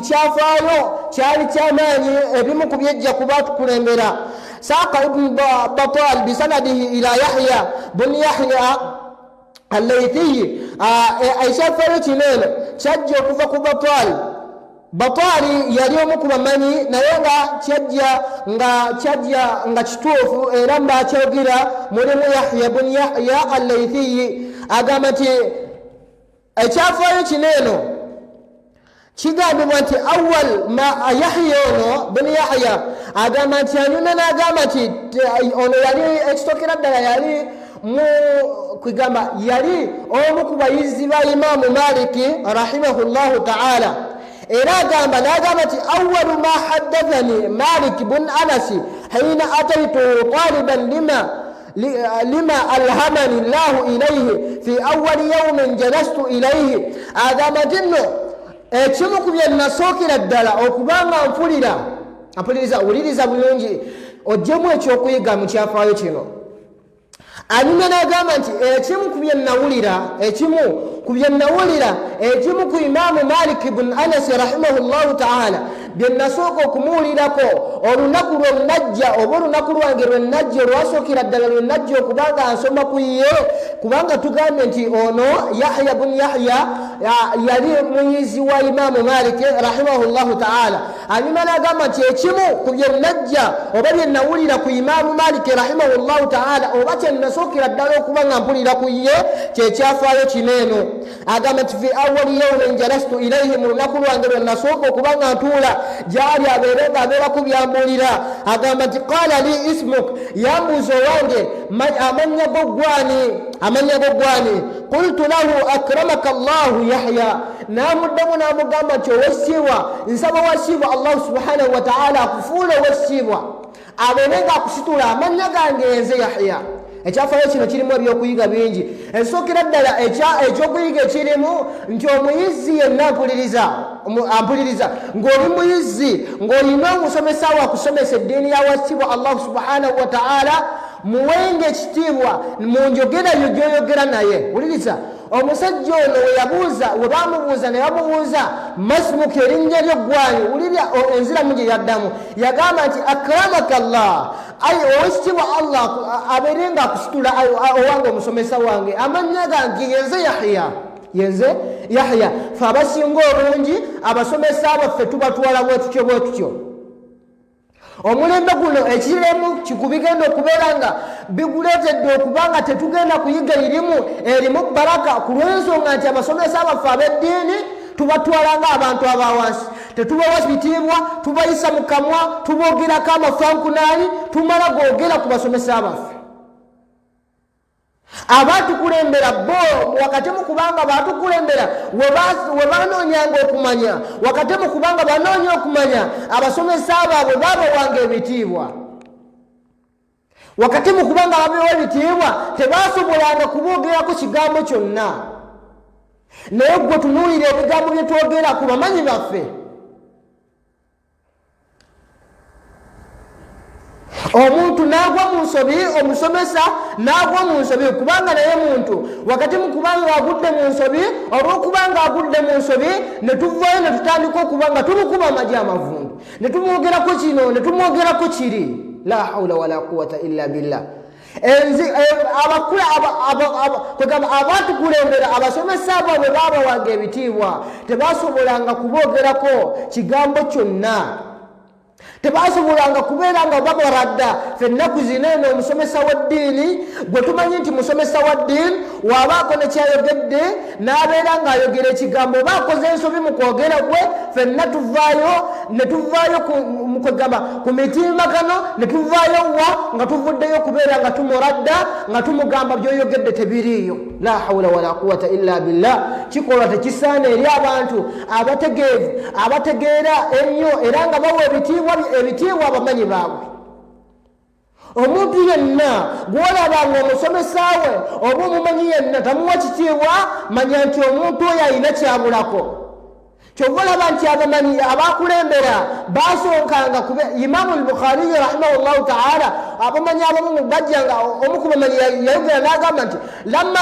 kyafaayo kyali kyamaanyi, ebimu ku byejja kuba tukulembera. Saaka Ibnu Batal bisanadihi ila Yahya bun Yahya Allaithiyi. Ekyafaayo kino eno kyajja okuva ku Batal. Batali yali omu ku bamanyi, naye nga kyajja nga kituufu era mbakyogera mulimu Yahya bun Yahya Allaithiyi. Agamba nti ekyafaayo kino eno kigambibwa nti awal ma Yahya ono buni Yahya agamba nti anyumya n'agamba nti ono yali ekitokera ddala yali mu kwigamba yali omu ku bayizi ba Imamu Maliki rahimahullahu taala. Era agamba n'agamba nti awalu ma haddathani Malik bun Anasi hiina ataituhu taliban lima alhamani llahu ilaihi fi awali yaumin jalastu ilaihi. Agamba nti nno ekimu ku bye nasookera ddala okubanga mpulira, ampuliriza, wuliriza bulungi oggyemu ekyokuyiga mu kyafaayo kino. Anyumya n'agamba nti ekimu ku bye nawulira, ekimu ku bye nawulira, ekimu ku Imaamu Malik bun Anasi rahimahullahu taala bye nasooka okumuwulirako olunaku lwe najja, oba olunaku lwange lwe najja olwasookera ddala lwe najja okubanga nsoma ku ye, kubanga tugambye nti ono Yahya bun Yahya yali muyizi wa Imaamu Malik rahimahullahu taala. Anyuma n'agamba nti ekimu ku bye najja oba bye nawulira ku Imaamu Malik rahimahullahu taala, oba kye nasookera ddala okuba nga mpulira ku ye, kyekyafaayo kino eno. Agamba nti fi awali yaumin jalastu ilaihi, mu lunaku lwange lwe nasooka okuba nga ntuula gyali abeere nga abeera ku byambuulira. Agamba nti qala li ismuk, yambuuza, owange amannya go gwani? Amannya go gwani? Qultu lahu akramaka Llahu Yahya. Namuddamu n'amugamba nti owekitiibwa, nsaba wakitiibwa Allahu subhanahu wataala akufuula owekitiibwa, abeere nga akusitula, amannya gange enze Yahya. Ekyafaayo kino kirimu ebyokuyiga bingi. Ekisookera ddala ekyokuyiga ekirimu nti omuyizi yenna mpuliriza, ampuliriza, ng'oli muyizi ng'olina omusomesa we akusomesa eddiini ya wakitiibwa Allahu subhanahu wataala, muwenga ekitiibwa mu njogera yo gyoyogera naye. Wuliriza, omusajja ono weyabuuza, we bamubuuza ne bamubuuza masmuka, erinnya lyo ggwani, wulira enziramu gye yaddamu. Yagamba nti akramaka Llah, ayi owekitiibwa Allah abeere nga akusitula, owange omusomesa wange, amannya gange yenze Yahya, yenze Yahya. Fe abasinga obungi abasomesa baffe tubatwala bwetutyo bwetutyo. Omulembe guno ekiremu kikubigenda okubeera nga biguleetedde okuba nga tetugenda kuyiga erimu erimu baraka, ku lw'ensonga nti abasomesa baffe ab'eddiini tubatwala nga abantu abawansi, tetubawa bitiibwa, tubayisa mu kamwa, tubogerako amafankunaani, tumala googera ku basomesa baffe. Abatukulembera bo wakati mu kubanga batukulembera we banoonyanga okumanya, wakati mu kubanga banoonya okumanya, abasomesa baabwe babawanga ebitiibwa. Wakati mu kubanga babewa ebitiibwa, tebasobolanga kuboogerako kigambo kyonna. Naye gwe tunuulira ebigambo bye twogera ku bamanyi baffe. Omuntu n'agwa mu nsobi, omusomesa n'agwa mu nsobi, kubanga naye muntu. Wakati mu kubanga agudde mu nsobi, olw'okubanga agudde mu nsobi, ne tuvaayo ne tutandika okuba nga tumukuba amagi amavundu, ne tumwogerako kino, ne tumwogerako kiri. La haula wala quwata illa billah. Kwegamba abatukulembera, abasomesa abo bwe babawanga ebitiibwa, tebasobolanga kuboogerako kigambo kyonna, tebasobolanga kubeera nga babaradda. Fe ennaku zino eno, omusomesa wa ddiini gwe tumanyi nti musomesa wa ddiini, waabaako nekyayogedde n'abeera ng'ayogera ekigambo oba akoze ensobi mu kwogera kwe, fenna tuvaayo ne tuvaayo kwegamba ku mitimbagano, ne tuvaayo wa nga tuvuddeyo okubeera nga tumuradda, nga tumugamba byoyogedde tebiriiyo. La haula wala quwata illa billah. Kikolwa tekisaana eri abantu abategeevu, abategeera ennyo, era nga bawa ebitiibwa abamanyi baabwe. Omuntu yenna gwolaba nga omusomesa we oba omumanyi yenna tamuwa kitiibwa, manya nti omuntu oyo alina kyabulako. Kyova olaba nti abamanyi abakulembera basookanga kube Imamu Lbukhariyi rahimahullahu taala, abamanyi abamu bajjanga, omu ku bamanyi yayogera n'agamba nti lamma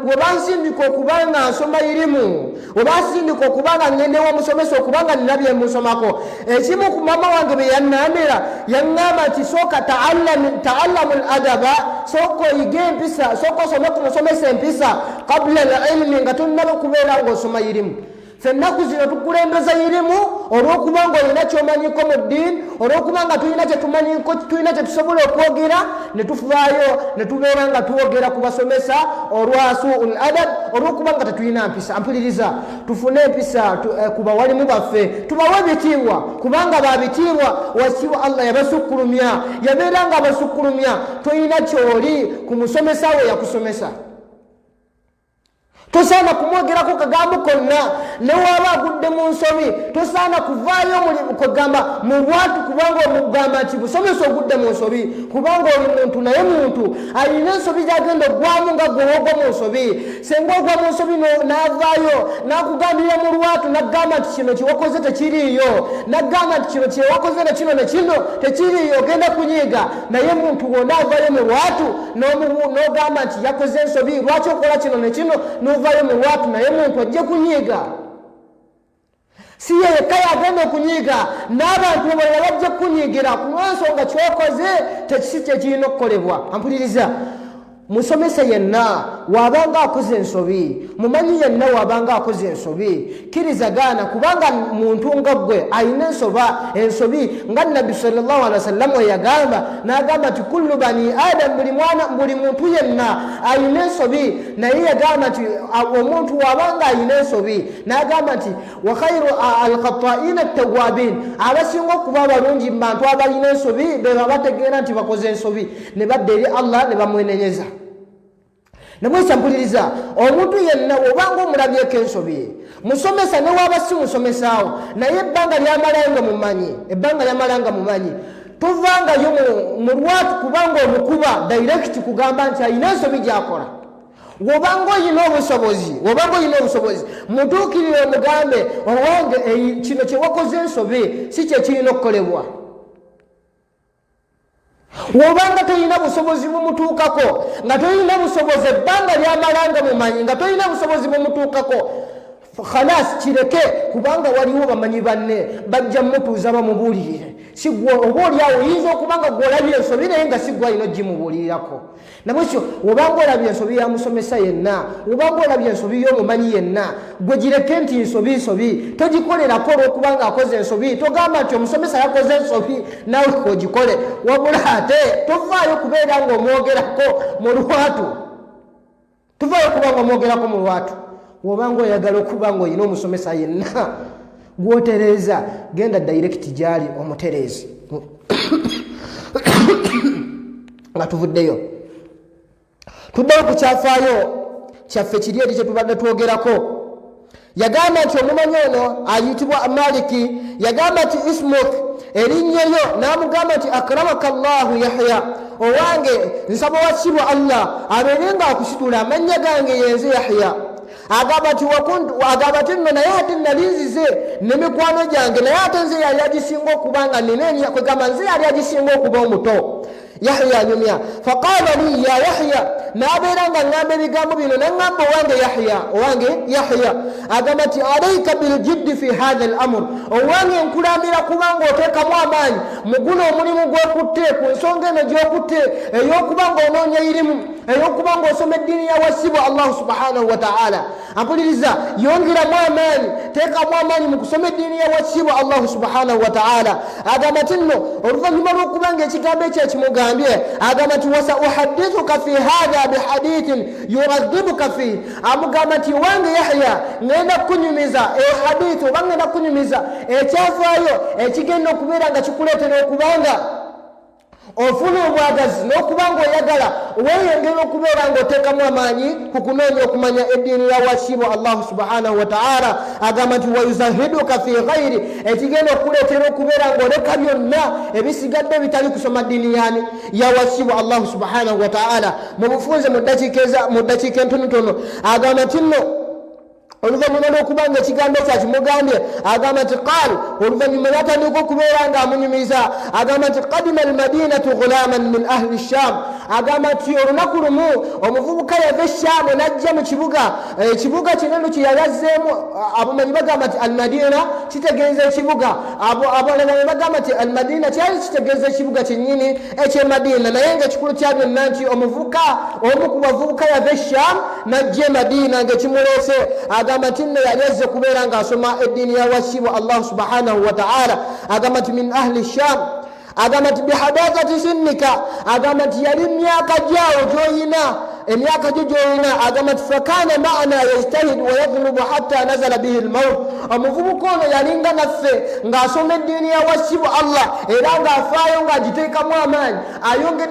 we bansindika okuba nga nsoma irimu, we bansindika okuba nga ngende w'omusomesa okuba nga nina bye musomako, ekimu ku mama wange bye yannambira, yaŋŋamba nti sooka taallamu l adaba, sooka oyige empisa, sooka osome ku musomesa empisa qabula al ilmi, nga tonnaba kubeera ng'osoma irimu. Ffe ennaku zino tukulembeza irimu olw'okuba nga olina kyomanyiko mu ddiini, olw'okuba nga tulina kyetumanyiko, tulina kyetusobola okwogera, ne tufaayo ne tubeera nga twogera ku basomesa olwa suul adab, olw'okuba nga tetulina mpisa. Mpuliriza, tufune empisa ku bawalimu baffe, tubawe ebitiibwa kubanga babitiibwa. Wakitiibwa Allah yabasukkulumya, yabeera nga abasukkulumya. Tolina kyoli ku musomesa we yakusomesa, tosaana kumwogerako kagambo konna newaaba agudde mu nsobi. Tosaana kuvaayo kwegamba mu lwatu kubanga omugamba nti busomesa ogudde mu nsobi, kubanga oli muntu, naye muntu alina ensobi gyagenda ogwamu nga gwewogwa mu nsobi. Senga ogwa mu nsobi n'avaayo n'akugambira mu lwatu, n'agamba nti kino kyewakoze tekiriiyo, n'agamba nti kino kyewakoze na kino na kino tekiriiyo, ogenda kunyiiga. Naye muntu wona avaayo mu lwatu n'ogamba nti yakoze ensobi, lwaki okola kino ne kino, n'ovaayo mu lwatu, naye muntu ajja kunyiiga. Si ye yekka yagenda okunyiiga, n'abantu abalala bajja kukunyiigira ku lw'ensonga kyokoze tekisi kyekirina okukolebwa. Ampuliriza, musomesa yenna waabanga akoze ensobi, mumanyi yenna waabanga akoze ensobi, kkiriza gaana, kubanga muntu nga ggwe alina ensobi, nga Nabbi sallallahu alaihi wasallam yagamba, n'agamba nti kullu bani Adam, buli mwana, buli muntu yenna alina ensobi. Naye yagamba nti omuntu waabanga alina ensobi, n'agamba nti wa khairu alkhata'ina tawabin, abasinga okuba abalungi mu bantu abalina ensobi beba bategeera nti bakoze ensobi ne badda eri Allah ne bamwenenyeza. Namwesa mpuliriza, omuntu yenna obanga omulabyeko ensobi, musomesa ne waaba si musomesaawo, naye ebbanga lyamala nga mumanyi, ebbanga lyamala nga mumanyi, tovangayo mu lwatu kubanga omukuba direct kugamba nti alina ensobi gyakola. Wobanga olina obusobozi, wobanga olina obusobozi, mutuukirire omugambe, owange kino kyewakoze ensobi, si kyekirina okukolebwa. Wobanga tolina busobozi bumutuukako, nga tolina busobozi, ebbanga lyamala nga mumanyi, nga tolina busobozi bumutuukako, khalas, kireke, kubanga waliwo bamanyi banne bajja mutuuza bamubuulirire. Sigwe oba oliawo oyinza okuba nga gwolabye ensobi, naye nga sigwe alina ogimubuulirirako. Nabwekyo wobanga olabye ensobi ya musomesa yenna, wobanga olabye ensobi y'omumanyi yenna, gwe gireke nti nsobi nsobi, togikolerako olw'okuba nga akoze ensobi. Togamba nti omusomesa yakoze ensobi nawe ogikole, wabula ate tovaayo kubeera ng'omwogerako mu lwatu, tuvaayo kuba nga omwogerako mu lwatu. Wobanga oyagala okuba nga olina omusomesa yenna gwotereeza, genda direct gyali omutereezi. Nga tuvuddeyo, Tuddeyo ku kyafaayo kyaffe kiri eri kyetubadde twogerako. Yagamba nti omumanyi ono ayitibwa Maliki yagamba nti ismuk, erinnya lyo, n'amugamba nti akramaka Llahu Yahya, owange nsaba wakibwa Allah abeere nga akusitula, amannya gange yenze Yahya. Agamba nti agamba nti nno naye ate nali nzize ne mikwano gyange, naye ate nze yali agisinga okuba nga nina, kwegamba nze yali agisinga okuba omuto. Yahya anyumya, faqala li ya Yahya, n'abeera nga ŋŋamba ebigambo bino, naŋŋamba owange Yahya, owange Yahya. Agamba nti alaika biljiddi fi hatha al amur, owange nkulambira kubanga oteekamu amaanyi muguno omulimu gw'okutte, ku nsonga eno gy'okutte ey'okuba nga onoonya irimu, ey'okuba nga osoma eddiini ya wasibwa Allahu subhanahu wataala. Ampuliriza, yongeramu amaanyi, teekamu amaanyi mu kusoma eddiini ya wakitiibwa Allahu subhanahu wataala. Agamba nti nno oluvannyuma lw'okuba nga ekigambo ekyo ekimugambye, agamba nti wasa uhadithuka fi hatha bihadithin yuradhibuka fihi, amugamba nti wange Yahya, ngenda kukunyumiza ehadithi oba ngenda kukunyumiza ekyafaayo ekigenda okubeera nga kikuleetera okubanga ofuna obwagazi n'okuba nga oyagala weeyongera okubeera ng'oteekamu amaanyi ku kunoonya okumanya eddiini ya wakitiibwa Allahu subhanahu wataala. Agamba nti wayuzahiduka fi ghairi, ekigenda okukuleetera okubeera ng'oleka byonna ebisigadde ebitali kusoma ddiini yani ya wakitiibwa Allahu subhanahu wataala. Mu bufunze, mu ddakiika entonotono, agamba nti nno oluvannyuma lw'okuba nga ekigambo ekyo akimugambye, agamba nti qal, oluvannyuma yatandika okubeera nga amunyumiza. Agamba nti qadima almadinatu ghulaman min ahli Sham, agamba nti olunaku lumu omuvubuka yava Eshaamu n'ajja mu kibuga. Ekibuga kino kye yali azzeemu, abamanyi bagamba nti Almadina kitegeeza ekibuga, abalala ne bagamba nti Almadina kyali kitegeeza ekibuga kyennyini ekyemadiina, naye nga ekikulu kya byonna nti omuvubuka, omu ku bavubuka yava Esham najja Emadiina nga ekimuleese, agamba nti nno yali azze kubeera ng'asoma eddiini ya wakitiibwa Allahu subhanahu wataala. Agamba nti min ahli Sham, agamba nti bihadathati sinnika, agamba nti yali myaka gyawo gyoyina, emyaka gyo gyoyina. Agamba nti fakana maana yajtahidu wayatlubu hatta nazala bihi lmaut, omuvubuka ono yalinga naffe ng'asoma eddiini ya wakitiibwa Allah era ng'afaayo ng'agiteekamu amaanyi,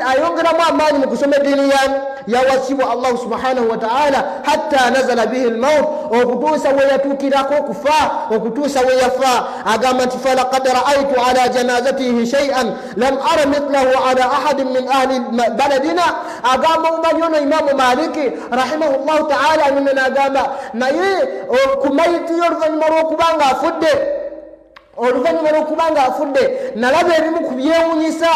ayongeramu amaanyi mu kusoma eddiini ya wakitiibwa Allahu subhanahu wataala, hatta nazala bihi lmaut, okutuusa we yatuukirako okufa, okutuusa we yafa. Agamba nti falaqad raaitu ala janazatihi shaian lam ara mithlahu ala ahadin min ahli baladina. Agamba omumanyi ono Imamu Maliki rahimahullahu taala nino nagamba naye ku mayiti ye oluvannyuma lw'okuba nga afudde, oluvannyuma lw'okuba nga afudde, nalaba ebimu ku byewunyisa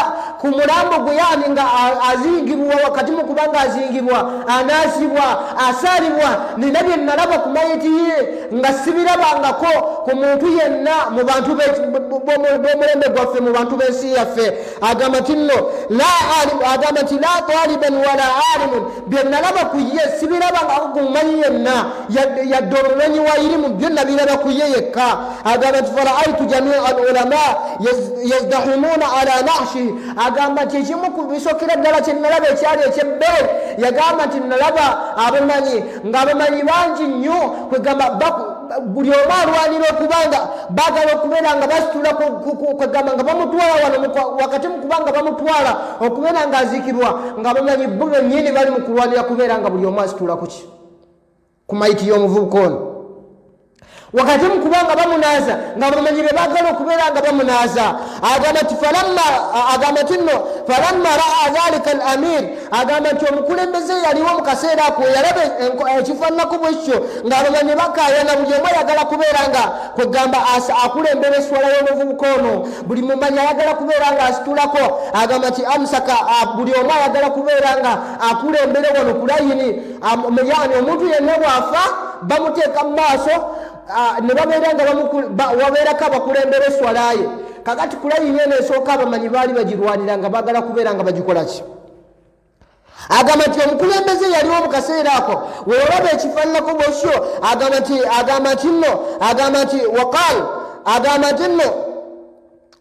ku mulambo gwe, yani nga azingibwa, wakati mu kuba nga azingibwa, anaazibwa, asaalibwa, nina bye nalaba ku mayiti ye nga sibirabangako ku muntu yenna mu bantu b'omulembe gwaffe, mu bantu b'ensi yaffe. Agamba nti nno agamba nti la taliban wala alimun, bye nalaba ku ye sibirabangako ku mumanyi yenna yadde omumanyi wa irimu, byo nabiraba ku ye yekka. Agamba nti faraaitu jamia al ulama yazdahimuna ala nashihi, agamba nti ekimu ku bisokera ddala kye nalaba ekyali ekyebbeeyi, yagamba nti nalaba abamanyi ng'abamanyi bangi nnyo, kwegamba buli omu alwanira okubanga bagala okubeera nga basitula, kwegamba nga bamutwala wano, wakati mu kubanga bamutwala okubeera nga aziikibwa, nga bamanyi bo bennyini bali mu kulwanira kubeera nga buli omu asitula kuki ku mayiti y'omuvubuka ono, wakati mu kubanga bamunaaza, nga bamanyi be baagala okubeera nga bamunaaza. Agamba nti falamma, agamba nti nno falamma raa dhalika al amir, agamba nti omukulembeze yaliwo mu kaseera ako yalaba ekifaananako bwekityo ng'abamanyi bakaayana, buli omu ayagala kubeera nga kwegamba akulembera eswala y'omuvubuka ono, buli mumanyi ayagala kubeera nga asitulako. Agamba nti amsaka, buli omu ayagala kubeera nga akulembere wano ku layini, yani omuntu yenna bw'afa bamuteeka mu maaso ne babeera nga wabeerako abakulembera eswalaye. Kakati ku layini eno esooka abamanyi baali bagirwanira nga baagala kubeera nga bagikola ki. Agamba nti omukulembeze yaliwo mu kaseera ako weolaba ekifaananako bwekyo, agamba nti, agamba nti nno, agamba nti waqal, agamba nti nno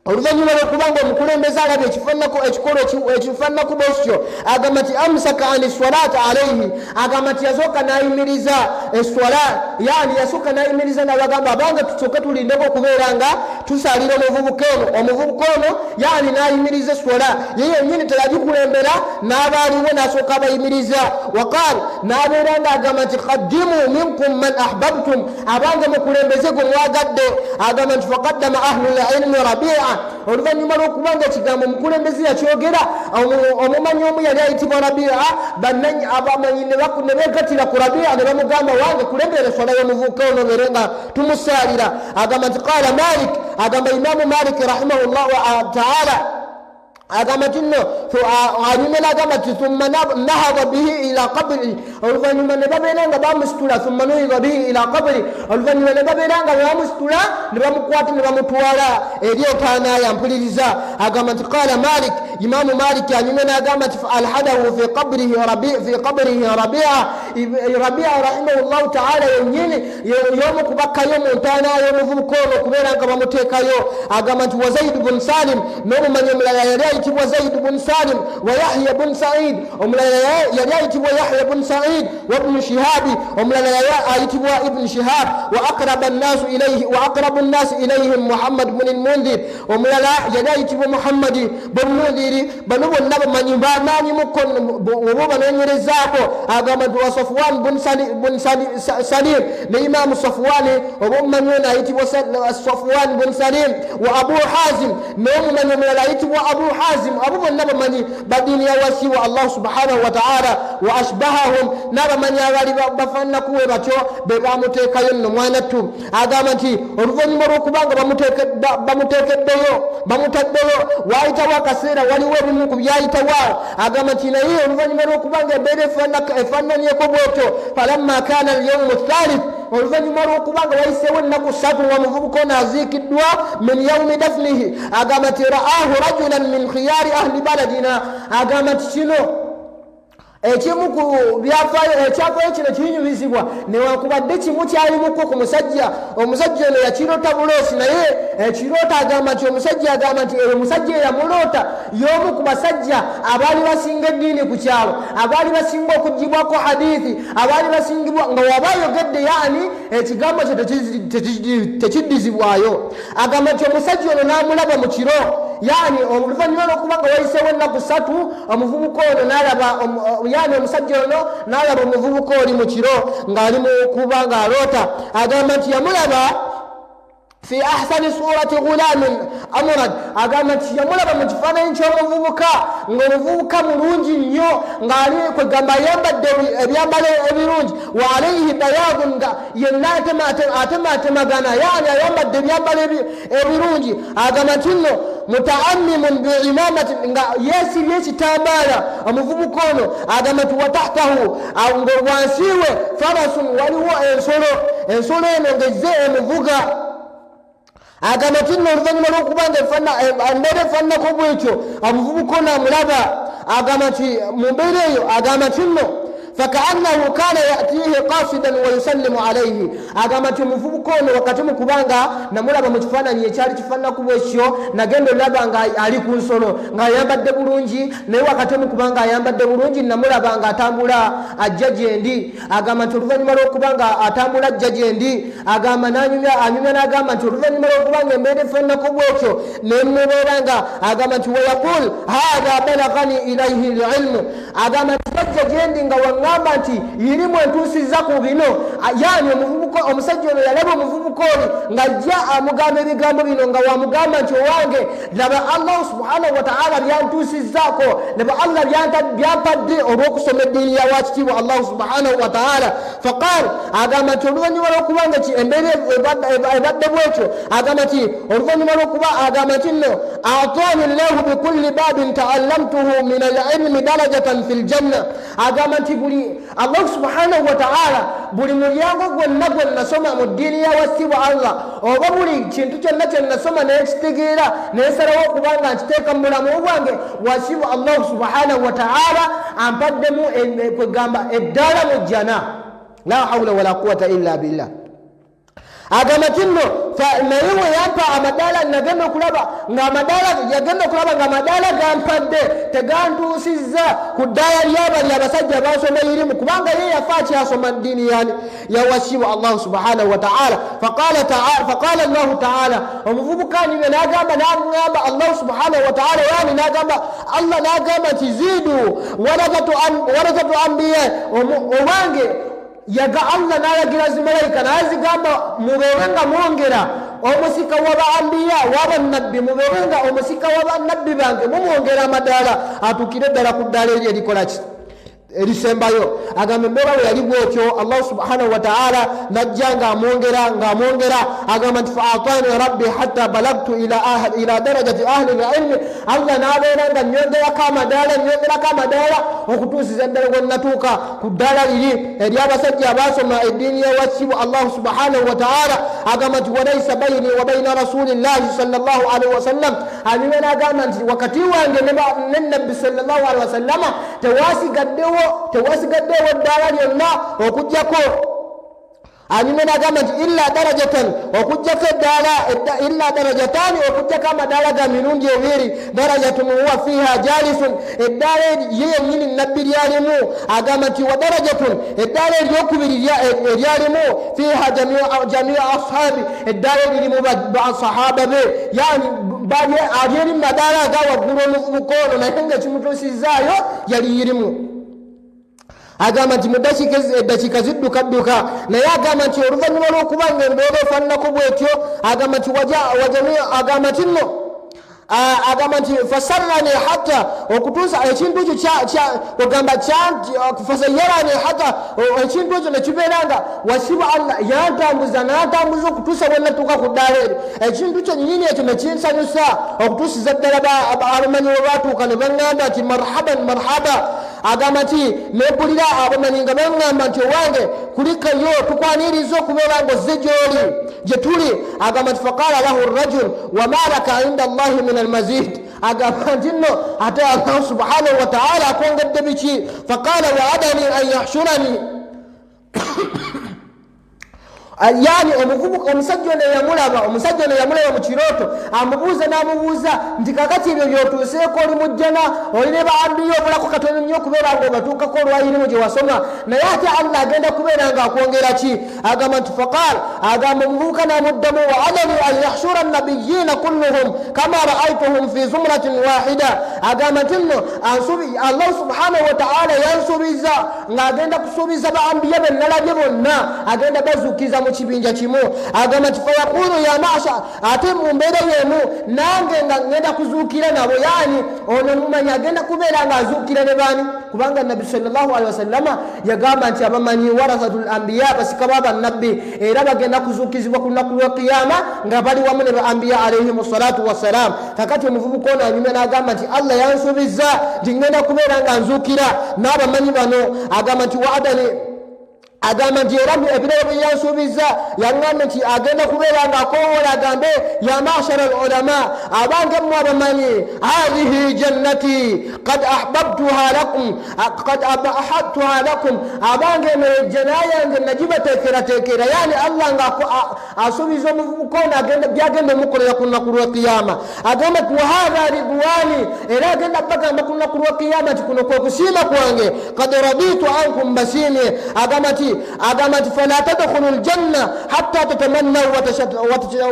Oluvannyuma lwokubanga omukulembeze alabye ekikolwa ekifaananaku bwekityo, agamba nti amsaka ani swalaat alaihi, agamba nti yasooka n'ayimiriza eswala, yani yasooka n'ayimiriza nabagamba abange tusooke tulindeko okubeera nga tusaalira omuvubuka ono. Omuvubuka ono yani n'ayimiriza eswala ye yennyini, teyagikulembera n'abaaliwo, n'asooka abayimiriza. Waqaal, n'abeera nga agamba nti qaddimu minkum man ahbabtum, abange mukulembeze gwe mwagadde. Agamba nti faqaddama ahlu lilmi rabia. Oluvannyuma lw'okuba nga ekigambo omukulembeze yakyogera, omumanyi omu yali ayitibwa Rabia, abamanyi ne begattira ku Rabia ne bamugamba, wange kulembera eswala y'omuvubuka ono beere nga tumusaalira. Agamba nti qaala Malik, agamba Imamu Malik rahimahullahu taala, agamba nti nno anyumya nagamba nti thumma nahada bihi ila qabri, oluvannyuma ne babeera nga bamusitula, thumma nuhida bihi ila qabri, oluvannyuma ne babeera nga bamusitula ne bamukwata ne bamutwala eri entaana. Yampuliriza, agamba nti qala Malik, Imamu Malik anyumya nagamba nti alhadahu fi qabrihi fi qabrihi Rabia, Rabia rahimahullahu taala yennyini y'omu kubakkayo mu ntaana y'omuvubuka ono okubeera nga bamuteekayo. Agamba nti wa Zaid bun Salim, n'omumanyi omulala yali ayitibwa Zaid bun Salim, wa Yahya bun Said, omulala yali ayitibwa Yahya bun Said, wa Ibnu Shihabi, omulala yali ayitibwa Ibnu Shihab, wa aqraba nnasu ilaihi, wa aqrabu nnasi ilaihim Muhammad bun Lmundhir, omulala yali ayitibwa Muhammadi bun Mundhiri. Bano bonna bamanyi bamaanyi mukko oba banoonyerezaako. Agamba nti wa Safuwan bun Salim, ne Imaamu Safuwani oba omumanyi ono ayitibwa Safuwan bun Salim, wa Abu Hazim, n'omumanyi omulala ayitibwa Abu Hazim. Abo bonna bamanyi badiini ya wasiwa Allah subhanahu wataala. Wa ashbahahum, n'abamanyi abali bafaananaku we batyo be bamuteekayo nno mwanattu. Agamba nti oluvannyuma lw'okuba nga bamuteekeddeyo, bamutaddeyo, waayitawo akaseera, waliwo ebimu ku byayitawo awo. Agamba nti naye oluvannyuma lw'okuba nga embeera efaananyeko bwetyo, falamma kaana alyaumu thalith, oluvannyuma lw'okuba nga wayiseewo ennaku 3 nga omuvubuka ono aziikiddwa, min yaumi dafnihi, agamba nti raahu rajulan min khiyari ahli baladina. Agamba nti kino ekimu ku byafaayo, ekyafaayo kino kinyumizibwa newankubadde kimu kyalimuko ku musajja. Omusajja ono yakirota buloosi, naye ekiroota agamba nti omusajja, agamba nti eyo omusajja eyamuloota y'omu ku basajja abaali basinga eddiini ku kyalo, abaali basinga okugibwako hadithi, abaali basingibwa nga waba ayogedde yaani ekigambo kye tekiddizibwayo. Agamba nti omusajja ono n'amulaba mu kiro, yaani oluvannyuma lwokuba nga wayiseewo ennaku 3, omuvubuka ono nalaba, yaani omusajja ono n'alaba omuvubuka oli mu kiro ng'ali mu kuba ng'aloota. Agamba nti yamulaba fi ahsani surati gulamin amurad, agamba nti yamulaba mu kifaananyi ky'omuvubuka, ng'omuvubuka mulungi nnyo, ng'ali kwegamba ayambadde ebyambalo ebirungi, wa alaihi bayadun, nga yenna atematemagana, yaani ayambadde ebyambalo ebirungi. Agamba nti nno mutaamimun biimamati, nga yeesibye ekitambaala omuvubuka ono. Agamba nti watahtahu, nga wansi we farasun, waliwo ensolo, ensolo eno ngezze emuvuga. Agamba nti nno oluvannyuma lw'okuba nga embeera efaananako bwetyo, omuvubuka ono amulaba. Agamba nti mu mbeera eyo, agamba nti nno fakaannahu kana yatihi qasidan wa yusallimu alaihi. Agamba nti omuvubuka ono wakati mu kubanga namulaba mu kifaananyi ekyali kifaananaku bwekyo, nagenda olaba nga ali ku nsolo ng'ayambadde bulungi, naye wakati mu kubanga ayambadde bulungi namulaba nga atambula ajja gyendi. Agamba nti oluvannyuma lw'okuba nga atambula ajja gyendi, agamba nanyumya, anyumya n'agamba nti oluvannyuma lw'okuba nga embeera efaananako bwekyo nemubeera nga agamba nti wayaqul hatha balagani ilaihi lilmu. Agamba nti jajja gyendi nga waŋŋamba nti irimu entuusizza ku bino, yaani omuvubuka, omusajja ono yalaba omuvubuka oli ng'ajja amugamba ebigambo bino, nga wamugamba nti owange laba Allahu subhanahu wataala byantuusizzaako, laba Allah byampadde olw'okusoma eddiini ya wakitiibwa Allahu subhanahu wataala. Faqal, agamba nti oluvannyuma lw'okuba nga embeera ebadde bwetyo, agamba nti oluvannyuma lw'okuba, agamba nti nno atani llahu bikulli babin taallamtuhu min alilmi darajatan fi ljanna. Agamba nti buli Allah subhanahu wataala, buli mulyango gwonna gwe nasoma mu ddiini ya wasibwa Allah, oba buli kintu kyonna kye nasoma nekitegeera nensalawo okuba nga nkiteeka mu bulamu bwange, wasibwa Allah subhanahu wataala ampaddemu kwegamba eddaala mu jjana. La haula wala quwata illa billah. Agamba nti nno naye we yampa amadaala, nagenda okulaba nga amadaala, yagenda okulaba nga amadaala gampadde tegantuusizza ku ddaala lyabali abasajja basoma irimu, kubanga ye yafa akyasoma ddiini yani yawasibwa Allahu subhanahu wataala. Faqala Allahu taala, omuvubuka anyumya nagamba, nagamba Allahu subhanahu wataala, yani nagamba Allah, nagamba nti ziidu warathatu ambiya, owange yaga Allah n'alagira zimalayika n'azigamba mubeere nga mwongera omusika wa baambiya wabannabbi, mubeere nga omusika wa bannabbi bange mumwongera amadaala atuukire ddala ku ddaala eri erikolaki erisembayo. Agamba embeera we yali bwotyo, Allahu subhanahu wataala najja ngaamwongera ngaamwongera. Agamba nti faatani rabbi hatta balagtu ila darajati ahli lilmi, Allah n'abeera nga nyongerako amadaala, nyongerako amadaala okutuusiza ddala gwenatuuka ku ddaala liri ery'abasajja abaasoma eddiini yawakibwa Allahu subhanahu wataala. Agamba nti walaisa baini wa baina rasulillahi salllahu alaihi wasallam, anyuma n'agamba nti wakati wange ne nabbi salllahu alihi wasallama tewasigaddewo tewasigaddewo ddaala lyonna okugjako. Anyuma n'agamba nti illa darajatan, okugjako eddaala, illa darajatani, okugjako amadaala ga mirundi ebiri, darajatun huwa fiha jalisun, eddaala ye yennyini nabbi lyalimu. Agamba nti wa darajatun, eddaala eryokubiri eryalimu, fiha jamiu ashabi, eddaala eririmu basahaba be, yani ali eri madaala aga waggulu omuvubuka ono, naye nga ekimutuusizaayo yali irimu. Agamba nti mu eddakiika ziddukadduka, naye agamba nti oluvannyuma lw'okuba nga embeera efaananako bwetyo, agamba nti agamba nti nno agamba nti fasarrani hatta, okutuusa ekintu ekyo ogamba fasayarani hatta, ekintu ekyo nekibeera nga wasiba Allah yantambuza nantambuza okutuusa bwenatuuka ku ddaala eryo, ekintu kyennyini ekyo nekinsanyusa okutuusiza ddala abamanyi we batuuka ne baŋŋamba nti marhaban marhaba. Agamba nti nempulira abamanyi nga baŋŋamba nti owange kulikayo, tukwaniriza okubeera nga ozze gyoli gye tuli. Agamba nti faqala lahu rajul wama laka inda Allahi min almazid, agamba nti nno ate Allahu subhanahu wataala akwongedde biki? Faqala waadani an yahshurani, yani omuvubuka omusajja ono eyamulaba, omusajja ono eyamulaba mu kirooto amubuuza n'amubuuza nti kakati ebyo byotuuseeko, oli mujjana, oli ne baambiyo, obulako katono nnyo okubeera nga obatuukako olwayirimu gye wasoma, naye ate Allah agenda kubeera nga akwongera ki? Agamba nti faqal, agamba omuvubuka n'amuddamu waadani an yahshura nabiyiina kulluhum kama raaituhum fi zumratin wahida. Agamba nti nno Allah subhanahu wataala yansuubiza ng'agenda kusuubiza ba ambiya be nalabye bonna agenda bazuukiza mu kibinja kimu. Agamba nti fayaqulu ya masha, ate mu mbeera y'emu nange nga ngenda kuzuukira nabo, yani ono mumanyi agenda kubeera ng'azuukira ne baani? Kubanga nabbi sallallahu alihi wasallama yagamba nti abamanyi warathatul ambiya, basika ba bannabbi, era bagenda kuzuukizibwa ku lunaku lwa kiyama nga bali wamu ne ba ambiya alaihim salatu wassalam. Kakati omuvubuka ono anyumya n'agamba nti Allah yansuubizza nti ngenda kubeera nga nzuukira n'abamanyi bano. Agamba nti waadani, agamba nti era ebirabo bye yansuubizza, yaŋŋambye nti agenda kubeera ng'akowoola agambe ya mashara al ulama, abange mmwe abamanyi, hadhihi jannati qad ahbabtuha lakum, qad ahabtuha lakum, abange eno ejjana yange nagibateekerateekera. Yani Allah nga asuubiza omuvubuka ono agenda byagenda omukolera ku lunaku lwa kiyama. Agamba nti wahadha ridwani, era agenda bagamba ku lunaku lwa kiyama nti kuno kwe kusiima kwange, kad raditu ankum, mbasiimye. Agamba nti fala tadkhulu ljanna hatta tatamannau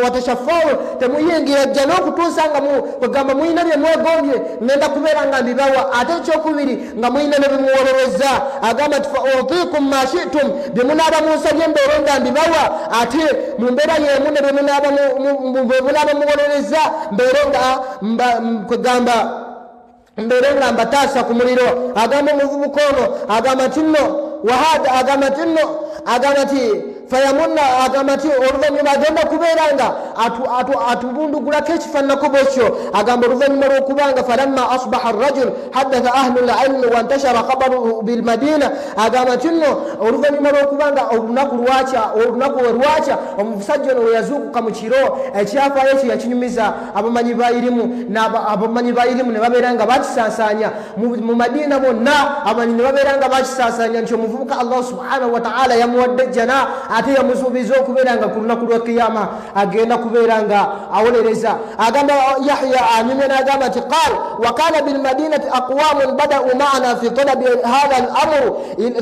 watashaffau, temuyingira jjana okutuusa nga kwegamba mulina bye mwegombye, ngenda kubeera nga mbibawa, ate ekyokubiri nga mulina ne bimuwolereza. Agamba nti fa utikum ma shitum, bye munaaba munsabye mbeere nga mbibawa, ate mu mbeera y'emu ne bye munaaba muwolereza mbeere nga kwegamba mbeere nga mbataasa ku muliro. Agamba omuvubuka ono agamba nti nno wahada, agamba nti nno, agamba nti fayamunna, agamba nti oluvannyuma agenda kubeera nga Atubundugulako ekifaananako bwekyo. Agamba oluvannyuma lw'okubanga falamma asbaha arrajul haddatha ahlu lilmi wantashara khabaruhu bilmadina. Agamba nti nno oluvannyuma lw'okubanga olunaku lwakya, olunaku we lwakya, omusajja ono we yazuukuka mu kiro, ekyafaayo ekyo yakinyumiza abamanyi ba irimu, abamanyi ba irimu ne babeera nga bakisansaanya mu Madiina bonna. Abamanyi ne babeera nga bakisansaanya nti omuvubuka Allah subhanahu wataala yamuwadde ejjana, ate yamusuubiza okubeera nga ku lunaku lwa Kiyama agenda kubeera nga awolereza. Agamba Yahya anyumya n'agamba nti qal wa kana bilmadinati aqwamun badau maana fi talabi hatha al amru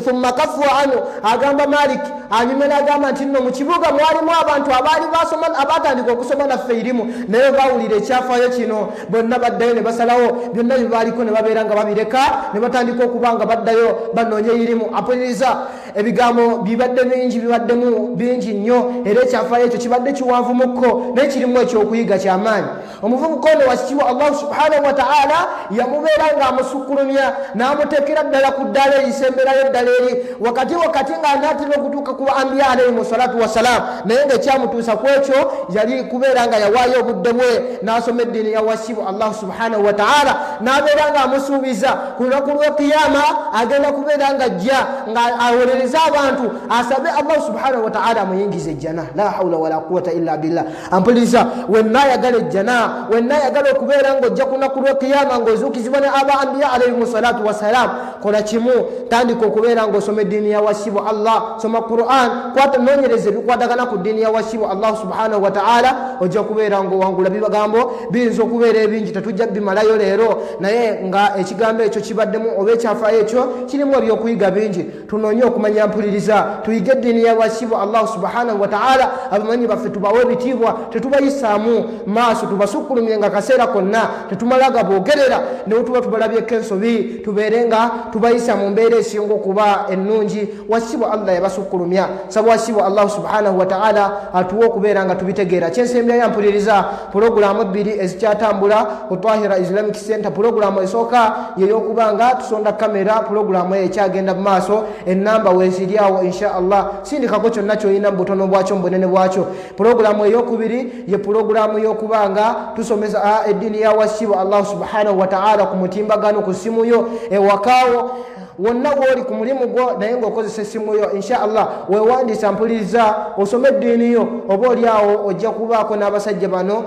thumma kafu anhu. Agamba Malik anyumya n'agamba nti nno mu kibuga mwalimu abantu abaali basoma, abatandika okusoma naffe irimu, naye bawulira ekyafaayo kino, bonna baddayo ne basalawo byonna bye baaliko ne babeera nga babireka, ne batandika okuba nga baddayo banoonye irimu. Apuliriza, ebigambo bibadde bingi, bibaddemu bingi nnyo, era ekyafaayo ekyo kibadde kiwanvumukko, naye kirimu ekyokuyiga kyamaanyi. Omuvubuka ono wakitiibwa Allahu subhanahu wataala yamubeera ng'amusukkulumya n'amuteekera ddala ku ddaala erisemberayo ddala eri wakati wakati nga anaatera okutuuka ku ambiya alaihimu salatu wassalam. Naye nga ekyamutuusa ku ekyo yali kubeera nga yawaayo obudde bwe n'asoma eddiini ya wasibu Allahu subhanahu wataala, n'abeera nga amusuubiza ku lunaku lw'ekiyama agenda kubeera nga ajja nga awolereza abantu, asabe Allahu subhanahu wataala amuyingiza ejjana. La haula wala quwata illa billah. Ampuliriza, wenna ayagala ejjana, wenna ayagala okubeera ng'ojja ku lunaku lw'ekiyama ng'ozuukizibwa ne aba ambiya alaihimu salatu wassalam, kola kimu: tandika okubeera ng'osoma eddiini ya wasibu Allah. Soma Quran, kwata noonyereza ebikwatagana ku ddiini ya wasibu Allah subhanahu wataala, ojja kubeera ng'owangula. Bigambo biyinza okubeera ebingi, tetujja bimalayo leero, naye nga ekigambo ekyo kibaddemu oba ekyafaayo ekyo kirimu ebyokuyiga bingi. Tunoonye okumanya, mpuliriza, tuyige eddiini ya wasibu Allahu subhanahu wataala. Abamanyi baffe tubawe ebitiibwa, tetubayisaamu maaso, tubasukkulumye nga kaseera konna, tetumala gaboogerera. Newetuba tubalabyeko ensobi, tubeere nga tubayisa mu mbeera esinga okuba ennungi. Wasibu Allah yabasukkulumya. Saba wasibu Allahu subhanahu wataala atuwe okubeera nga tubitegeera. Kyensembyayo, mpuliriza, pulogulaamu ebbiri ezikyatambula ku Tahira Islamic Center. Pulogulaamu esooka yeyokuba nga tusonda kamera. Pulogulaamu eyo ekyagenda mu maaso, enamba weziri awo. Insha Allah sindikako kyonna kyolina mu butono bwakyo, mu bunene bwakyo. Pulogulaamu eyokubiri ye pulogulaamu y'okuba nga tusomesa eddiini ya wasibu Allahu subhanahu wataala ku mutimbagano, ku simu yo, ewakaawo, wonna wooli ku mulimu gwo, naye ng'okozesa essimu yo. Insha Allah wewandiisa, mpuliriza, osome eddiini yo. Oba oli awo ojja kubaako n'abasajja bano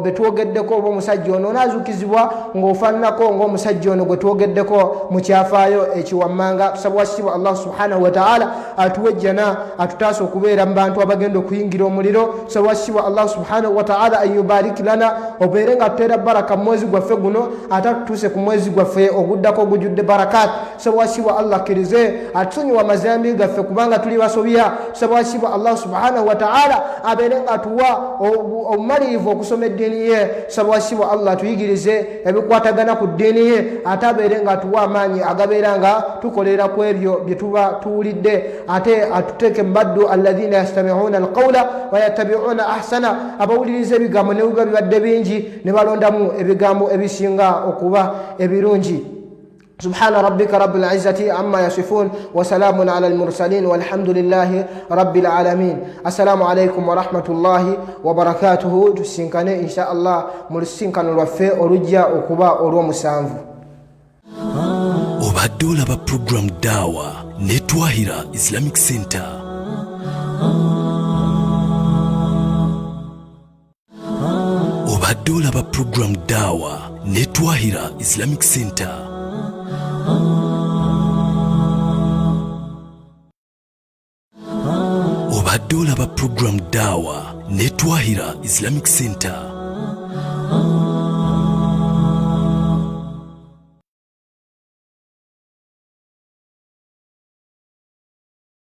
betwogeddeko, oba omusajja ono onaazuukizibwa ng'ofaananako ng'omusajja ono gwe twogeddeko mu kyafaayo ekiwammanga. Tusaba wakitiibwa Allah subhanahu wataala atuwe ejjana, atutaasa okubeera mu bantu abagenda okuyingira omuliro. Tusaba wakitiibwa Allah subhanahu wataala an yubarik lana, obeere nga tuteera baraka mu mwezi gwaffe guno, ate atutuuse ku mwezi gwaffe oguddako ogujjudde barakat. Tusaba wakitiibwa Allah akkirize, atusonyiwa amazambi gaffe kubanga tuli basobya. Tusaba wakitiibwa Allah subhanahu wataala abeere nga atuwa obumalirivu okusoma eddiini ye. Tusaba wakitiibwa Allah atuyigirize ebikwatagana ku ddiini ye, ate abeere nga atuwa amaanyi agabeera nga tukolera ku ebyo bye tuba tuwulidde, ate atuteeke mu baddu alladhina yastamiuna alqaula wayattabiuna ahsana, abawuliriza ebigambo ne biba bibadde bingi ne balondamu ebigambo ebisinga okuba ebirungi. سبحان ربك رب العزة عما يصفون وسلام على المرسلين والحمد لله رب العالمين. السلام عليكم ورحمة الله وبركاته. Tusinkane insha Allah mu lusinkano lwaffe olujja okuba olw'omusanvu. Obadde olaba program Dawa ne Twahira Islamic Center. Obadde olaba program Dawa ne Twahira Islamic Center. Obadde olaba program Dawa ne Twahira Islamic Center.